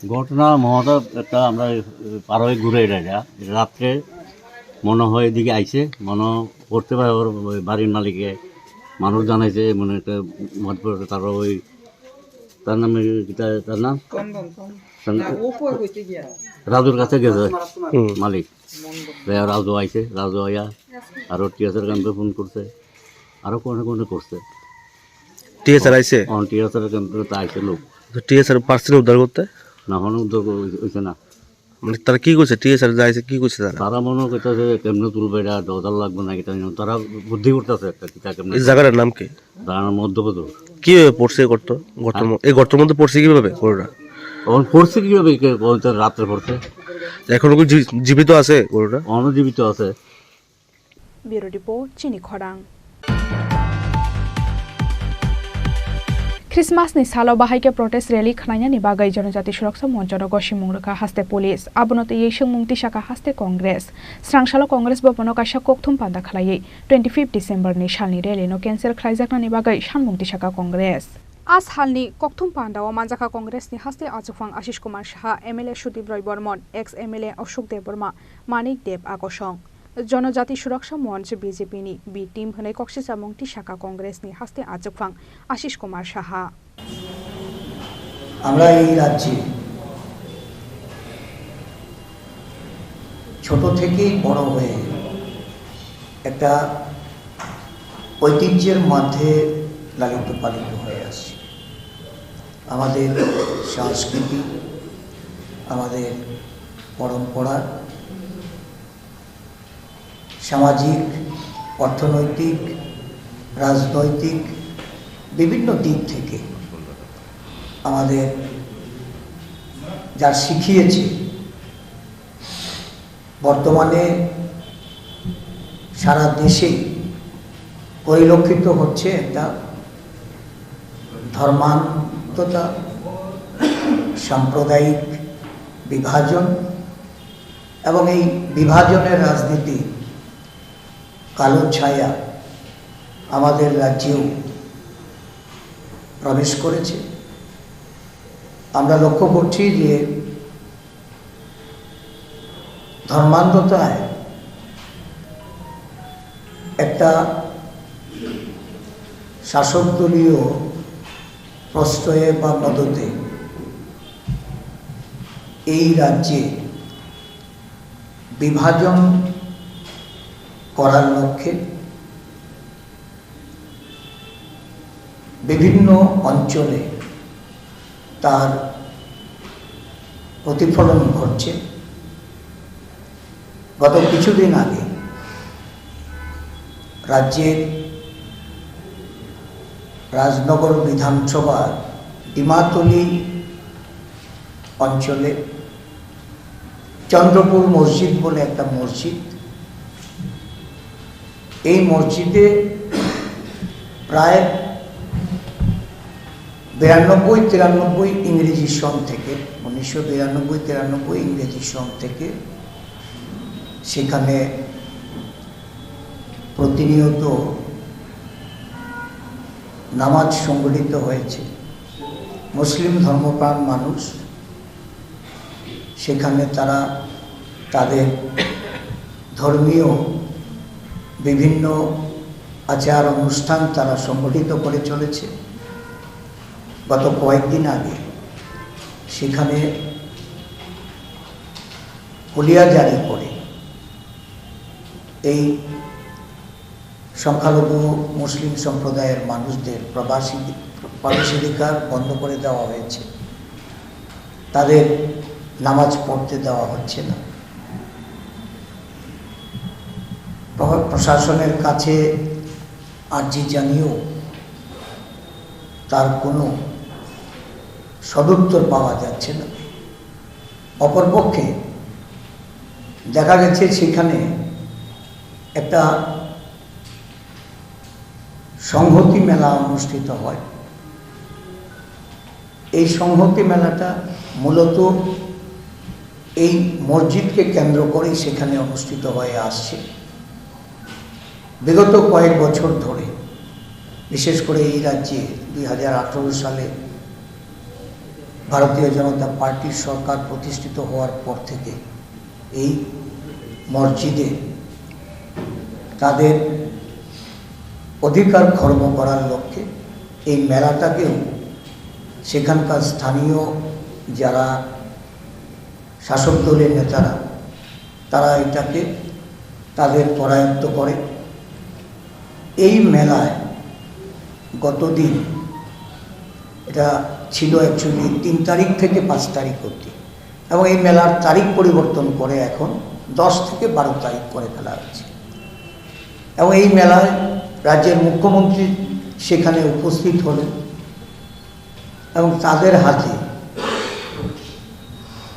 ঘটনা মহাদেব একটা আমরা, এ, পার হয়ে ঘুরে এটা, এটা। রাত্রে মনে হয় এদিকে আইছে, মনে করতে পারে ওর ওই বাড়ির মালিকে মানুষ জানাইছে, মানে একটা মহাদেব, তার ওই, তার নামে কিতা, তার নাম? চন্দন, চন্দন। চন্দন। না, ও পরে হইতে গিয়া। রাজুর কাছে গেছে হুম। মালিক। রাজু আইছে, রাজু আইয়া আরো টিএসআর ক্যাম্পে ফোন করছে। আরো কোনে কোনে করছে। টিএসআর আইছে? অন টিএসআর ক্যাম্পে তো আইছে লোক। তো টিএসআর পারছে না উদ্ধার করতে? না, এখনো উদ্ধার করা হইছে, হইছে না। মানে তারা কি করছে? টিএসআর যে আইছে, কি করছে তারা? তারা মনে করতেছে কেমনে তুলবে এটা, দরকার লাগবে না, এটা নিয়ে তারা বুদ্ধি করতেছে একটা, কিতা কেমনে। এই জায়গাটার নাম কি? তার নাম মধ্যপ্রদ। কিভাবে পড়ছে এই গর্ত? গর্তর হ্যাঁ? ম-, এই গর্তর মধ্যে পড়ছে কিভাবে গরুটা? তখন পড়ছে কিভাবে? কে-, ও তো রাত্রে পড়ছে। এখনো কি জী-, জীবিত আছে গরুটা? অনো জীবিত আছে। Bureau Report, Chini Khorang. Christmas ni salo bahai khe protest rally khwlainani bagwi Jonojati Suraksa Monchono gosimung rwkha haste police. Abono twiwi swngmung tisakha haste Congress. Srang salo Congress bhabono kaisa kokthum panda khwlaiwi twenty fifth December ni salni rally no cancel khwlaijaknani bagwi sanmung tisakha Congress. A salni kokthum pandao manjakha Congress ni haste achukphang Ashish Kumar Saha, M L A Sudip Roy Bormon, ex M L A Ashok Debbarma, Manik Deb Akosong. Jonojati Suraksa Monch B J P ni B team hwnwi koksichamung tisakha Congress ni haste achukphang Ashish Kumar Saha. আমরা এই রাজ্যে ছোট থেকেই বড় হয়ে একটা ঐতিহ্যের মধ্যে লালিত পালিত হয়ে আসছি। আমাদের সংস্কৃতি, আমাদের পরম্পরা, সামাজিক, অর্থনৈতিক, রাজনৈতিক বিভিন্ন দিক থেকে আমাদের যা শিখিয়েছে, বর্তমানে সারা দেশেই পরিলক্ষিত হচ্ছে একটা ধর্মান্ধতা, সাম্প্রদায়িক বিভাজন এবং এই বিভাজনের রাজনীতি কালো ছায়া আমাদের রাজ্যেও প্রবেশ করেছে। আমরা লক্ষ্য করছি যে ধর্মান্ধতায় একটা শাসক দলীয় প্রশ্রয়ে বা মদতে এই রাজ্যে বিভাজন করার লক্ষ্যে বিভিন্ন অঞ্চলে তার প্রতিফলন ঘটছে। গত কিছুদিন আগে রাজ্যের রাজনগর বিধানসভার ডিমাতলি অঞ্চলে চন্দ্রপুর মসজিদ বলে একটা মসজিদ। এই মসজিদে প্রায় বিরানব্বই তিরানব্বই ইংরেজি সন থেকে, উনিশশো বিরানব্বই তিরানব্বই ইংরেজি সন থেকে সেখানে প্রতিনিয়ত নামাজ সংগঠিত হয়েছে। মুসলিম ধর্মপ্রাণ মানুষ সেখানে তারা তাদের ধর্মীয় বিভিন্ন আচার অনুষ্ঠান তারা সংগঠিত করে চলেছে। গত কয়েকদিন আগে সেখানে হুলিয়া জারি করে এই সংখ্যালঘু মুসলিম সম্প্রদায়ের মানুষদের প্রবাসী, প্রবেশাধিকার বন্ধ করে দেওয়া হয়েছে, তাদের নামাজ পড়তে দেওয়া হচ্ছে না। প্র-, প্রশাসনের কাছে আর্জি জানিয়েও তার কোনো সদুত্তর পাওয়া যাচ্ছে না। অপরপক্ষে দেখা গেছে সেখানে একটা সংহতি মেলা অনুষ্ঠিত হয়। এই সংহতি মেলাটা মূলত এই মসজিদকে কেন্দ্র করেই সেখানে অনুষ্ঠিত হয়ে আসছে। বিগত কয়েক বছর ধরে, বিশেষ করে এই রাজ্যে দুই হাজার আঠারো সালে ভারতীয় জনতা পার্টির সরকার প্রতিষ্ঠিত হওয়ার পর থেকে এই মসজিদে তাদের অধিকার খর্ব করার লক্ষ্যে এই মেলাটাকেও সেখানকার স্থানীয় যারা শাসক দলের নেতারা, তারা এটাকে তাদের করায়ত্ত করে। এই মেলায় গত দিন, এটা ছিল অ্যাকচুয়ালি তিন তারিখ থেকে পাঁচ তারিখ অবধি, এবং এই মেলার তারিখ পরিবর্তন করে এখন দশ থেকে বারো তারিখ করে ফেলা হয়েছে। এবং এই মেলায় রাজ্যের মুখ্যমন্ত্রী সেখানে উপস্থিত হলেন এবং তাদের হাতে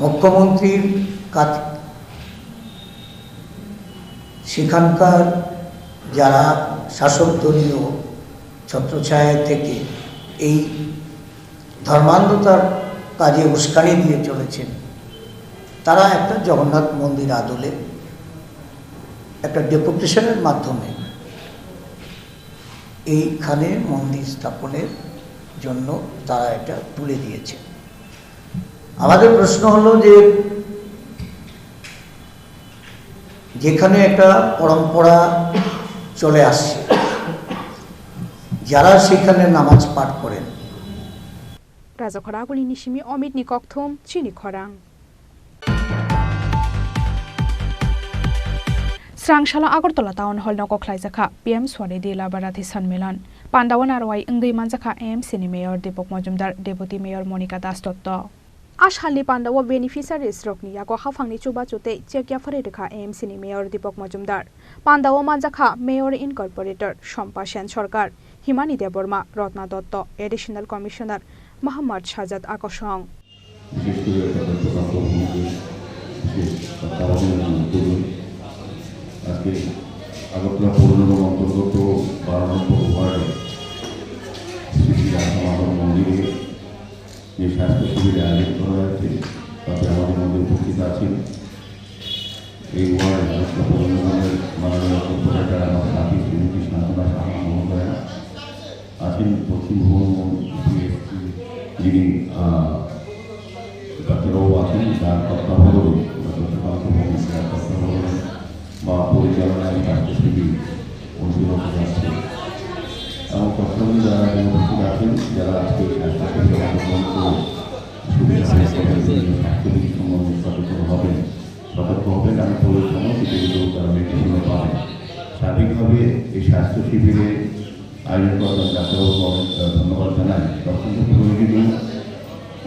মুখ্যমন্ত্রীর কাছ-, সেখানকার যারা শাসক দলীয় ছত্রছায়া থেকে এই ধর্মান্ধতার কাজে উস্কানি দিয়ে চলেছেন, তারা একটা জগন্নাথ মন্দির আদলে একটা ডেপুটেশনের মাধ্যমে এইখানে মন্দির স্থাপনের জন্য তারা এটা তুলে দিয়েছে। আমাদের প্রশ্ন হলো যে, যেখানে একটা পরম্পরা চলে আসছে, যারা সেখানে নামাজ পাঠ করেন, Rajakhora Agulini simi Omit ni kokthum chini khorang. Srang salo Agartala Town Hall nogo khlaijakha P M Swaridhi Labarathi Sanmilan. Pandao narwai wngwi manjakha A M C ni Mayor Deepak Majumdar, Deputy Mayor Monika Das Dotto. A salni pandao beneficiaries rokni yago haphangni chubachu tei cheque yaphari rwkha A M C ni Mayor Deepak Majumdar. Pandao manjakha Mayor Incorporator Sompa Sen Sarkar, Himani Debbarma, Ratna Dotto, Additional Commissioner Mohammad Sajad Akosong. বিশেষ করে তাদের প্রধান প্রধানমন্ত্রী বিশেষ তত্ত্বাবধানে উদ্যোগে আজকে আগরতলা পৌর নিগম অন্তর্গত বারো নম্বর ওয়ার্ডে শ্রী শ্রী রাধা মাধব মন্দিরে যে স্বাস্থ্য শিবির আয়োজন করা হয়েছে, তাতে আমাদের মধ্যে উপস্থিত আছেন এই ওয়ার্ড আগরতলা পৌর নিগমের মাননীয় কর্পোরেটর আমার সাথী শ্রীমতী সান্ত্বনা সাহা মহোদয়া, আছেন পশ্চিম ভবন পিএসসি যিনি, আহ, ডাক্তারবাবু আছেন, যার তত্ত্বাবধানে, ডক্টর সুকান্ত ভৌমিক, যার তত্ত্বাবধানে বা পরিচালনায় স্বাস্থ্য শিবির অনুষ্ঠিত হতে যাচ্ছে। এবং তৎসঙ্গে যারা এখানে উপস্থিত আছেন, যারা আজকে এই স্বাস্থ্য শিবিরে অংশগ্রহণ করে সুবিধা ভোগ করবেন, বিভিন্ন স্বাস্থ্যবিধি সম্বন্ধে সচেতন হবেন, সতর্ক হবেন, আমি পরিশ্রম কিছু কিছু কারণে কিছু পাবেন। সার্বিকভাবে এই স্বাস্থ্য শিবিরে আয়োজন করার জন্য ডাক্তারবাবুকে অনেক, আহ, ধন্যবাদ জানাই। অত্যন্ত প্রয়োজনীয়।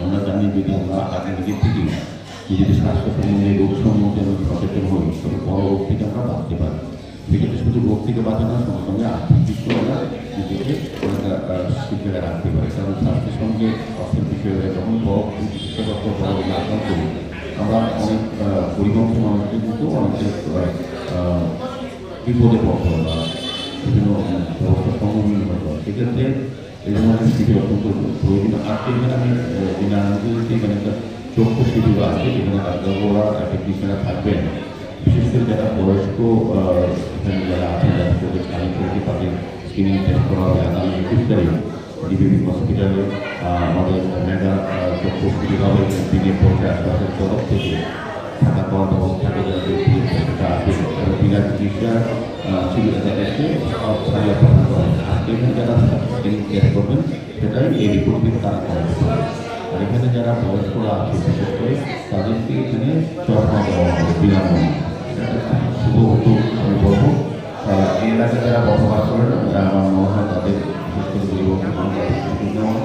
আমরা জানি যদি আমরা আগে নিজে থেকে নিজেদের স্বাস্থ্য সম্বন্ধে, রোগ সম্বন্ধে আমরা সচেতন হই, তবে পরবর্তীতে আমরা বাঁচতে পারি। সেক্ষেত্রে শুধু রোগ থেকে বাঁচানো, সঙ্গে সঙ্গে আর্থিক দিক থেকে আমরা নিজেকে অনেকটা, আহ, শিক্ষা রাখতে পারি। কারণ স্বাস্থ্যের সঙ্গে অর্থের বিষয়ে যখন বড় চিকিৎসাগত বড় আক্রান্ত হই, আমরা অনেক, আহ, গরিব অংশের মানুষকে কিন্তু অনেকে, আহ, আহ, বিপদে পড়তে হয় বা বিভিন্ন, উম, ব্যবস্থার সম্মুখীন হতে হয়। সেক্ষেত্রে এই ধরনের শিবির অত্যন্ত প্রয়োজন। আজকে এখানে আমি, আহ, যে নারায়ণগঞ্জে এখানে একটা চক্ষু শিবির আছে, যেখানে ডাক্তারবাবুরা, আহ, টেকনিশিয়ানরা থাকবেন। বিশেষ করে যারা বয়স্ক, আহ, এখানে যারা আছেন, যাদের চোখের কানে চোখে তাদের স্ক্রিনিং টেস্ট করা হবে আগামী একুশ তারিখ ডিবিবি হসপিটালে, আহ, আমাদের মেগা, আহ, চক্ষু শিবির হবে। দিনে পৌঁছে আশপাশের তরফ থেকে থাকা খাওয়ার ব্যবস্থা থাকে, যারা ব্যক্তি সেটা আছে, তারা বিনা চিকিৎসা, আহ, চিকিৎসা দেখে সব ছাড়িয়ে পাঠানো হয়। আজকে এখানে যারা স্ক্রিনিং টেস্ট করবেন, সেটাই এই রিপোর্ট দিয়ে তারা করা হবে। আর এখানে যারা বয়স্করা আছে, বিশেষ করে তাদেরকে এখানে চশমা দেওয়া হবে বিনামূল্যে। এটা একটা খুব শুভ উদ্যোগ আমি বলবো। আহ, এই এলাকায় যারা বসবাস করেন, আহ, আমার মনে হয় তাদের বিশেষ করে গরিব অংশ, তাদের সুযোগ নেওয়া।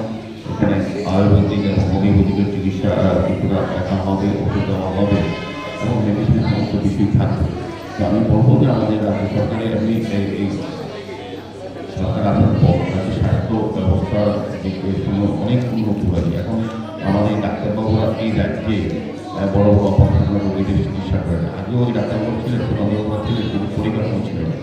এখানে আয়ুর্বেদিক এবং হোমিওপ্যাথিক চিকিৎসা, আহ, কিছুটা দেখা হবে, ওষুধ দেওয়া হবে এবং মেডিসিন সমস্ত কিছুই থাকবে। তো আমি বলবো যে আমাদের রাজ্য সরকারের এমনি এই, এই সরকার আসার পর রাজ্যের স্বাস্থ্য ব্যবস্থার দিক দিয়ে শুনে অনেক উন্নতি হয়েছে। এখন আমাদের এই ডাক্তারবাবুরা এই রাজ্যে, আহ, বড় বড় অপারেশন রোগীদের চিকিৎসা করেন। আগেও ওই ডাক্তারবাবু ছিলেন, প্রধানবাবুরা ছিলেন, কিন্তু পরিকাঠামো ছিল না।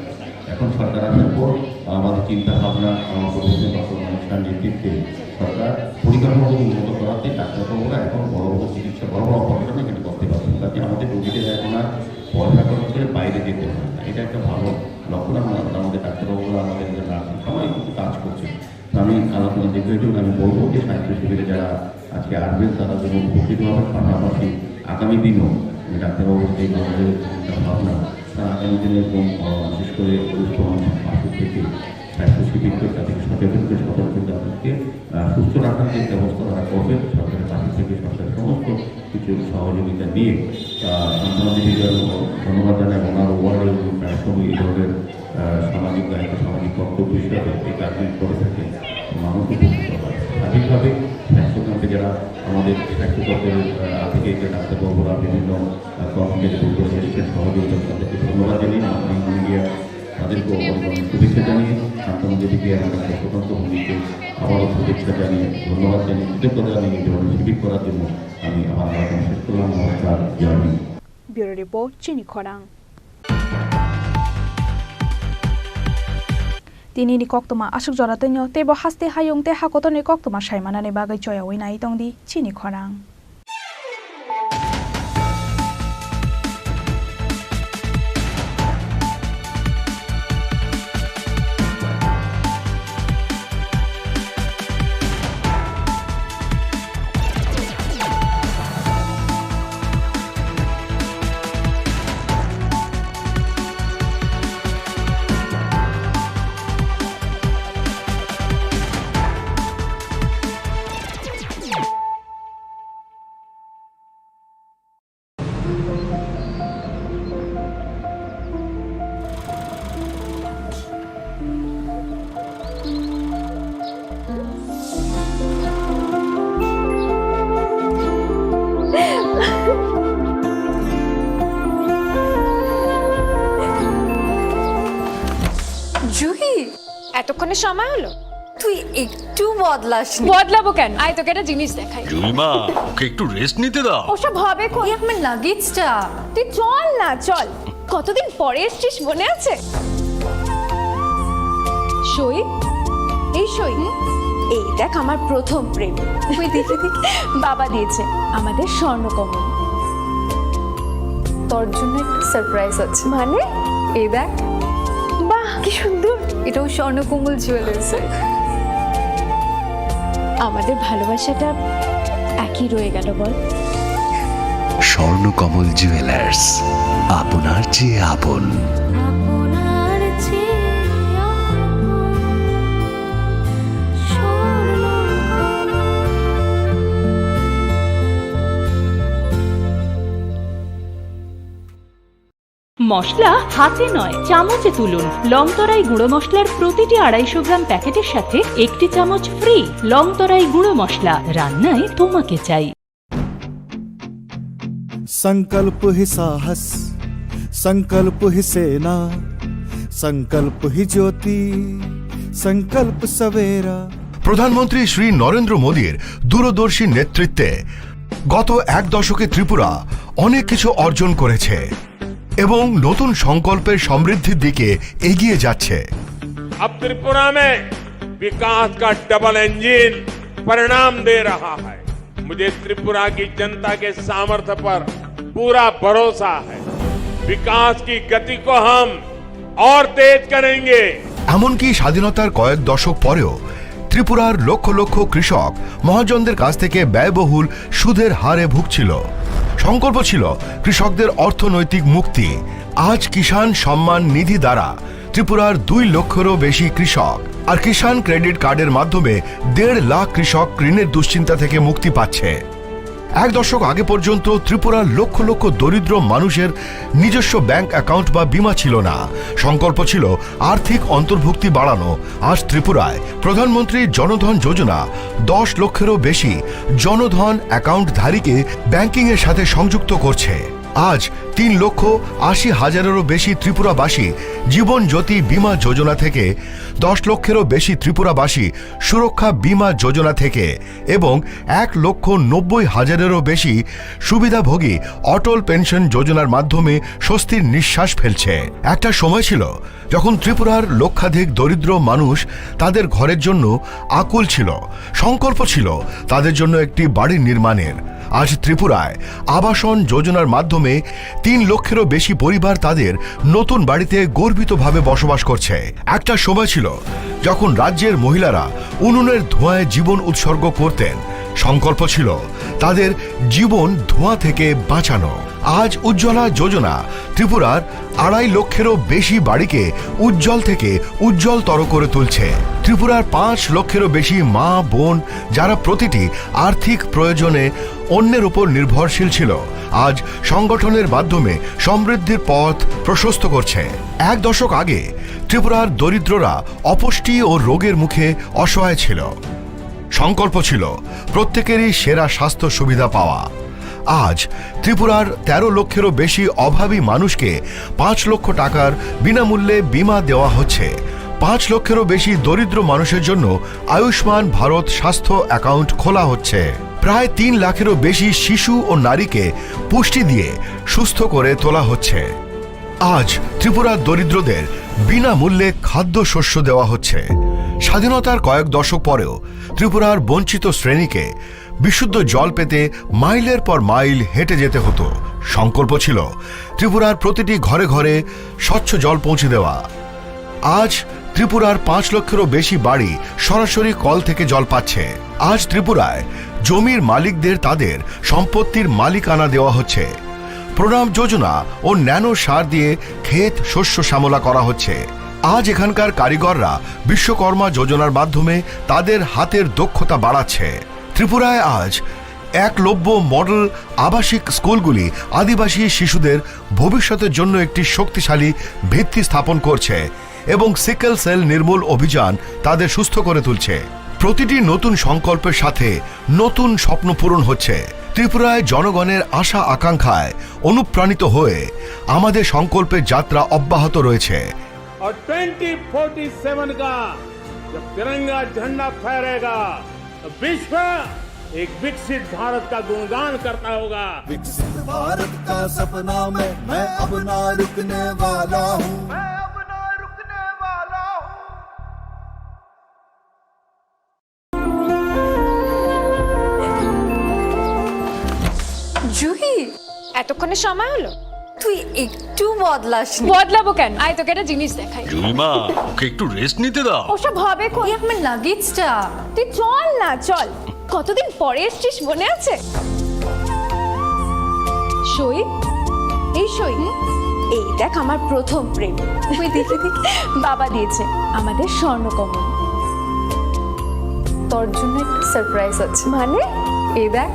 এখন সরকার আসার পর আমাদের চিন্তা ভাবনা, আহ, প্রফেসর ডক্টর মানিক সাহার নেতৃত্বে সরকার পরিকাঠামো উন্নত করাতে ডাক্তারবাবুরা এখন বড় বড় চিকিৎসা, বড় বড় অপারেশন এখানে করতে পারছেন। তাতে আমাদের রোগীদের এখন আর পয়সা খরচ করে বাইরে যেতে হয় না। এটা একটা ভালো লক্ষণ। আমরা, আমাদের ডাক্তারবাবুরা, আমাদের যে নার্স, সবাই কিন্তু কাজ করছে। তো আমি আলাপ করতে চাই, আমি বলবো যে স্বাস্থ্য শিবিরে যারা আজকে আসবেন, তারা যেন উপকৃত হবেন। পাশাপাশি আগামী দিনও আমি ডাক্তারবাবুর এই ধরনের চিন্তা ভাবনা, তারা আগামী দিনে এরকম, আহ, বিশেষ করে অসুস্থ মানুষের পাশে থেকে স্বাস্থ্য শিবিরকে তাদেরকে সচেতন করে, সতর্ক করে তাদেরকে, আহ, সুস্থ রাখার যে ব্যবস্থা তারা করবেন, সরকারের পাশে থেকে সরকারের সমস্ত কিছু সহযোগিতা নিয়ে, আহ, সান্ত্বনা দিতে ধন্যবাদ জানাই। ওনার ওয়ার্ডে উনি প্রায় সময় এই ধরনের, আহ, সামাজিক দায়িত্ব, সামাজিক কর্তব্য হিসাবে এই কাজগুলি করে থাকেন। মানুষ উপকৃত হয়। স্বাভাবিকভাবে স্বাস্থ্য কেন্দ্রে যারা আমাদের স্বাস্থ্য দপ্তরের, আহ, আধিকারিক ডাক্তারবাবুরা বিভিন্ন, আহ, কর্মচারী বৃন্দ এসেছেন, সহযোগিতা, তাদেরকে ধন্যবাদ জানিয়ে আমার মিডিয়া তাদেরকেও অনেক অনেক শুভেচ্ছা জানিয়ে, সান্ত্বনা দেবীকে এবং ডাক্তার সুকান্ত ভৌমিককে আবারও শুভেচ্ছা জানিয়ে, ধন্যবাদ জানিয়ে, কৃতজ্ঞতা জানিয়ে এই ধরনের শিবির করার জন্য আমি আমার আলোচনা শেষ করলাম। নমস্কার, জয় Hind. Bureau Report, Chini Khorang. Tini ni koktwma aswk jora twino teibo haste hayung tei hakotorni koktwma saimanani bagwi choyaui nai tongdi Chini Khorang. Juhi, এতক্ষণে সময় হলো? তুই একটু বদলাসনি। বদলাবো কেন? আয়, তোকে একটা জিনিস দেখাই। জুলিমা, ওকে একটু রেস্ট নিতে দাও। ওসব হবে কোন? এই আমার লাগেজটা। তুই চল না, চল। কতদিন পরে এসছিস, মনে আছে? সই, এই সই। এই দেখ, আমার প্রথম প্রেম। ওই দেখে দেখে। বাবা দিয়েছে আমাদের স্বর্ণকমল। তোর জন্য একটা সারপ্রাইজ আছে। মানে? এই দেখ। বাহ, কি সুন্দর। এটাও স্বর্ণকমল জুয়েলার্সের। আমাদের ভালোবাসাটা একই রয়ে গেল, বল? স্বর্ণকমল জুয়েলার্স, আপনার চেয়ে আপন। আপনার চেয়ে আপন স্বর্ণকমল। মশলা হাতে নয়, চামচে তুলুন। লংতরাই গুঁড়ো মশলার প্রতিটি আড়াইশো গ্রাম প্যাকেটের সাথে একটি চামচ ফ্রি। লংতরাই গুঁড়ো মশলা, রান্নায় তোমাকে চাই। संकल्प ही साहस, संकल्प ही सेना, संकल्प ही ज्योति, संकल्प सवेरा। প্রধানমন্ত্রী শ্রী নরেন্দ্র মোদীর দূরদর্শী নেতৃত্বে গত এক দশকে ত্রিপুরা অনেক কিছু অর্জন করেছে এবং নতুন সংকল্পের সমৃদ্ধির দিকে এগিয়ে যাচ্ছে। अब त्रिपुरा में विकास का डबल इंजन परिणाम दे रहा है। मुझे त्रिपुरा की जनता के सामर्थ्य पर पूरा भरोसा है। विकास की गति को हम और तेज करेंगे। এমনকি স্বাধীনতার কয়েক দশক পরেও ত্রিপুরার লক্ষ লক্ষ কৃষক মহাজনদের কাছ থেকে ব্যয়বহুল সুদের হারে ভুগছিল। সংকল্প ছিল কৃষকদের অর্থনৈতিক মুক্তি। আজ কিষাণ সম্মান নিধি দ্বারা ত্রিপুরার দুই লক্ষেরও বেশি কৃষক আর কিষাণ ক্রেডিট কার্ডের মাধ্যমে দেড় লাখ কৃষক ঋণের দুশ্চিন্তা থেকে মুক্তি পাচ্ছে। এক দশক আগে পর্যন্ত ত্রিপুরার লক্ষ লক্ষ দরিদ্র মানুষের নিজস্ব ব্যাংক অ্যাকাউন্ট বা বীমা ছিল না। সংকল্প ছিল আর্থিক অন্তর্ভুক্তি বাড়ানো। আজ ত্রিপুরায় প্রধানমন্ত্রী জনধন যোজনা দশ লক্ষেরও বেশি জনধন অ্যাকাউন্টধারীকে ব্যাংকিংয়ের সাথে সংযুক্ত করছে। আজ তিন লক্ষ আশি হাজারেরও বেশি ত্রিপুরাবাসী জীবন জ্যোতি বীমা যোজনা থেকে, দশ লক্ষেরও বেশি ত্রিপুরাবাসী সুরক্ষা বীমা যোজনা থেকে এবং এক লক্ষ নব্বই হাজারেরও বেশি সুবিধাভোগী অটল পেনশন যোজনার মাধ্যমে স্বস্তির নিঃশ্বাস ফেলছে। একটা সময় ছিল যখন ত্রিপুরার লক্ষাধিক দরিদ্র মানুষ তাদের ঘরের জন্য আকুল ছিল, সংকল্প ছিল তাদের জন্য একটি বাড়ি নির্মাণের। আজ ত্রিপুরায় আবাসন যোজনার মাধ্যমে তিন লক্ষেরও বেশি পরিবার তাদের নতুন বাড়িতে গর্বিতভাবে বসবাস করছে। একটা সময় ছিল যখন রাজ্যের মহিলারা উনুনের ধোঁয়ায় জীবন উৎসর্গ করতেন। সংকল্প ছিল তাদের জীবন ধোঁয়া থেকে বাঁচানো। আজ উজ্জ্বলা যোজনা ত্রিপুরার আড়াই লক্ষেরও বেশি বাড়িকে উজ্জ্বল থেকে উজ্জ্বলতর করে তুলছে। ত্রিপুরার পাঁচ লক্ষেরও বেশি মা বোন, যারা প্রতিটি আর্থিক প্রয়োজনে অন্যের উপর নির্ভরশীল ছিল, আজ সংগঠনের মাধ্যমে সমৃদ্ধির পথ প্রশস্ত করছে। এক দশক আগে ত্রিপুরার দরিদ্ররা অপুষ্টি ও রোগের মুখে অসহায় ছিল। সংকল্প ছিল প্রত্যেকেরই সেরা স্বাস্থ্য সুবিধা পাওয়া। আজ ত্রিপুরার তেরো লক্ষেরও বেশি অভাবী মানুষকে পাঁচ লক্ষ টাকার বিনামূল্যে বীমা দেওয়া হচ্ছে। পাঁচ লক্ষেরও বেশি দরিদ্র মানুষের জন্য আয়ুষ্মান ভারত স্বাস্থ্য অ্যাকাউন্ট খোলা হচ্ছে। প্রায় তিন লাখেরও বেশি শিশু ও নারীকে পুষ্টি দিয়ে সুস্থ করে তোলা হচ্ছে। আজ ত্রিপুরার দরিদ্রদের বিনামূল্যে খাদ্যশস্য দেওয়া হচ্ছে। স্বাধীনতার কয়েক দশক পরেও ত্রিপুরার বঞ্চিত শ্রেণীকে বিশুদ্ধ জল পেতে মাইলের পর মাইল হেঁটে যেতে হতো। সংকল্প ছিল ত্রিপুরার প্রতিটি ঘরে ঘরে স্বচ্ছ জল পৌঁছে দেওয়া। আজ ত্রিপুরার পাঁচ লক্ষেরও বেশি বাড়ি সরাসরি কল থেকে জল পাচ্ছে। আজ ত্রিপুরায় জমির মালিকদের তাদের সম্পত্তির মালিকানা দেওয়া হচ্ছে। প্রণাম যোজনা ও ন্যানো সার দিয়ে ক্ষেত শস্য শ্যামলা করা হচ্ছে। আজ এখানকার কারিগররা বিশ্বকর্মা যোজনার মাধ্যমে তাদের হাতের দক্ষতা বাড়াচ্ছে। ত্রিপুরায় আজ একলব্য মডেল আবাসিক স্কুলগুলি আদিবাসী শিশুদের ভবিষ্যতের জন্য একটি শক্তিশালী ভিত্তি স্থাপন করছে এবং সিকেল সেল নির্মূল অভিযান তাদের সুস্থ করে তুলছে। প্রতিটি নতুন সংকল্পের সাথে নতুন স্বপ্ন পূরণ হচ্ছে। ত্রিপুরায় জনগণের আশা আকাঙ্ক্ষায় অনুপ্রাণিত হয়ে আমাদের সংকল্পের যাত্রা অব্যাহত রয়েছে। और ट्वेंटी फ़ोर्टी सेवन का जब तिरंगा झंडा फहरेगा, तो विश्व एक विकसित भारत का गुणगान करता होगा। विकसित भारत का सपना में मैं अब ना रुकने वाला हूँ। मैं अब ना रुकने वाला हूँ। জুহি, এতক্ষণে সময় হলো? তুই একটু বদলাসনি। বদলাবো কেন? আয়, তোকে একটা জিনিস দেখাই। জুইমা, ওকে একটু রেস্ট নিতে দাও। ওসব হবে কোন? এই আমার লাগেজটা। তুই চল না, চল। কতদিন পরে এসছিস, মনে আছে? সই, এই সই। এই দেখ, আমার প্রথম প্রেম। ওই দেখি, দেখি। বাবা দিয়েছে আমাদের স্বর্ণকমল। তোর জন্য একটা সারপ্রাইজ আছে। মানে? এই দেখ।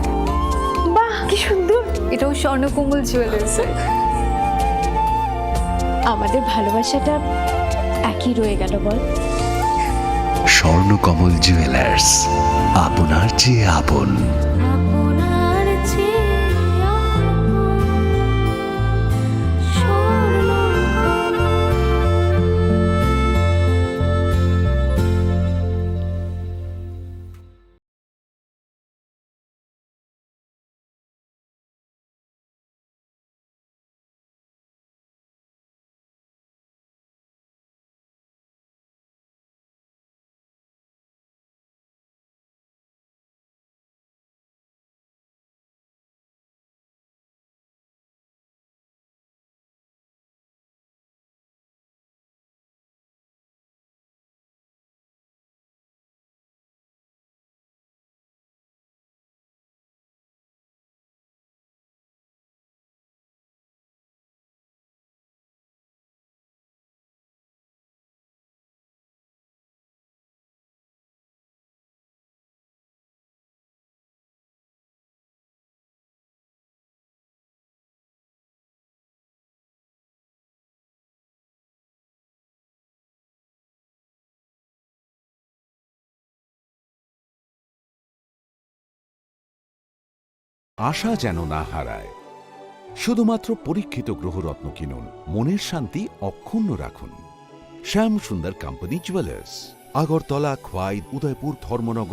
বাহ, কি সুন্দর। এটাও স্বর্ণকমল জুয়েলার্সের। আমাদের ভালোবাসাটা একই রয়ে গেল, বল? স্বর্ণকমল জুয়েলার্স, আপনার চেয়ে আপন। আপনার চেয়ে আপন। স্বর্ণকমল। আশা যেন না হারায়। শুধুমাত্র পরীক্ষিত গ্রহরত্ন কিনুন, মনের শান্তি অক্ষুণ্ণ রাখুন। শ্যাম সুন্দর কোম্পানি জুয়েলার্স, আগরতলা, খোয়াই, উদয়পুর, ধর্মনগর।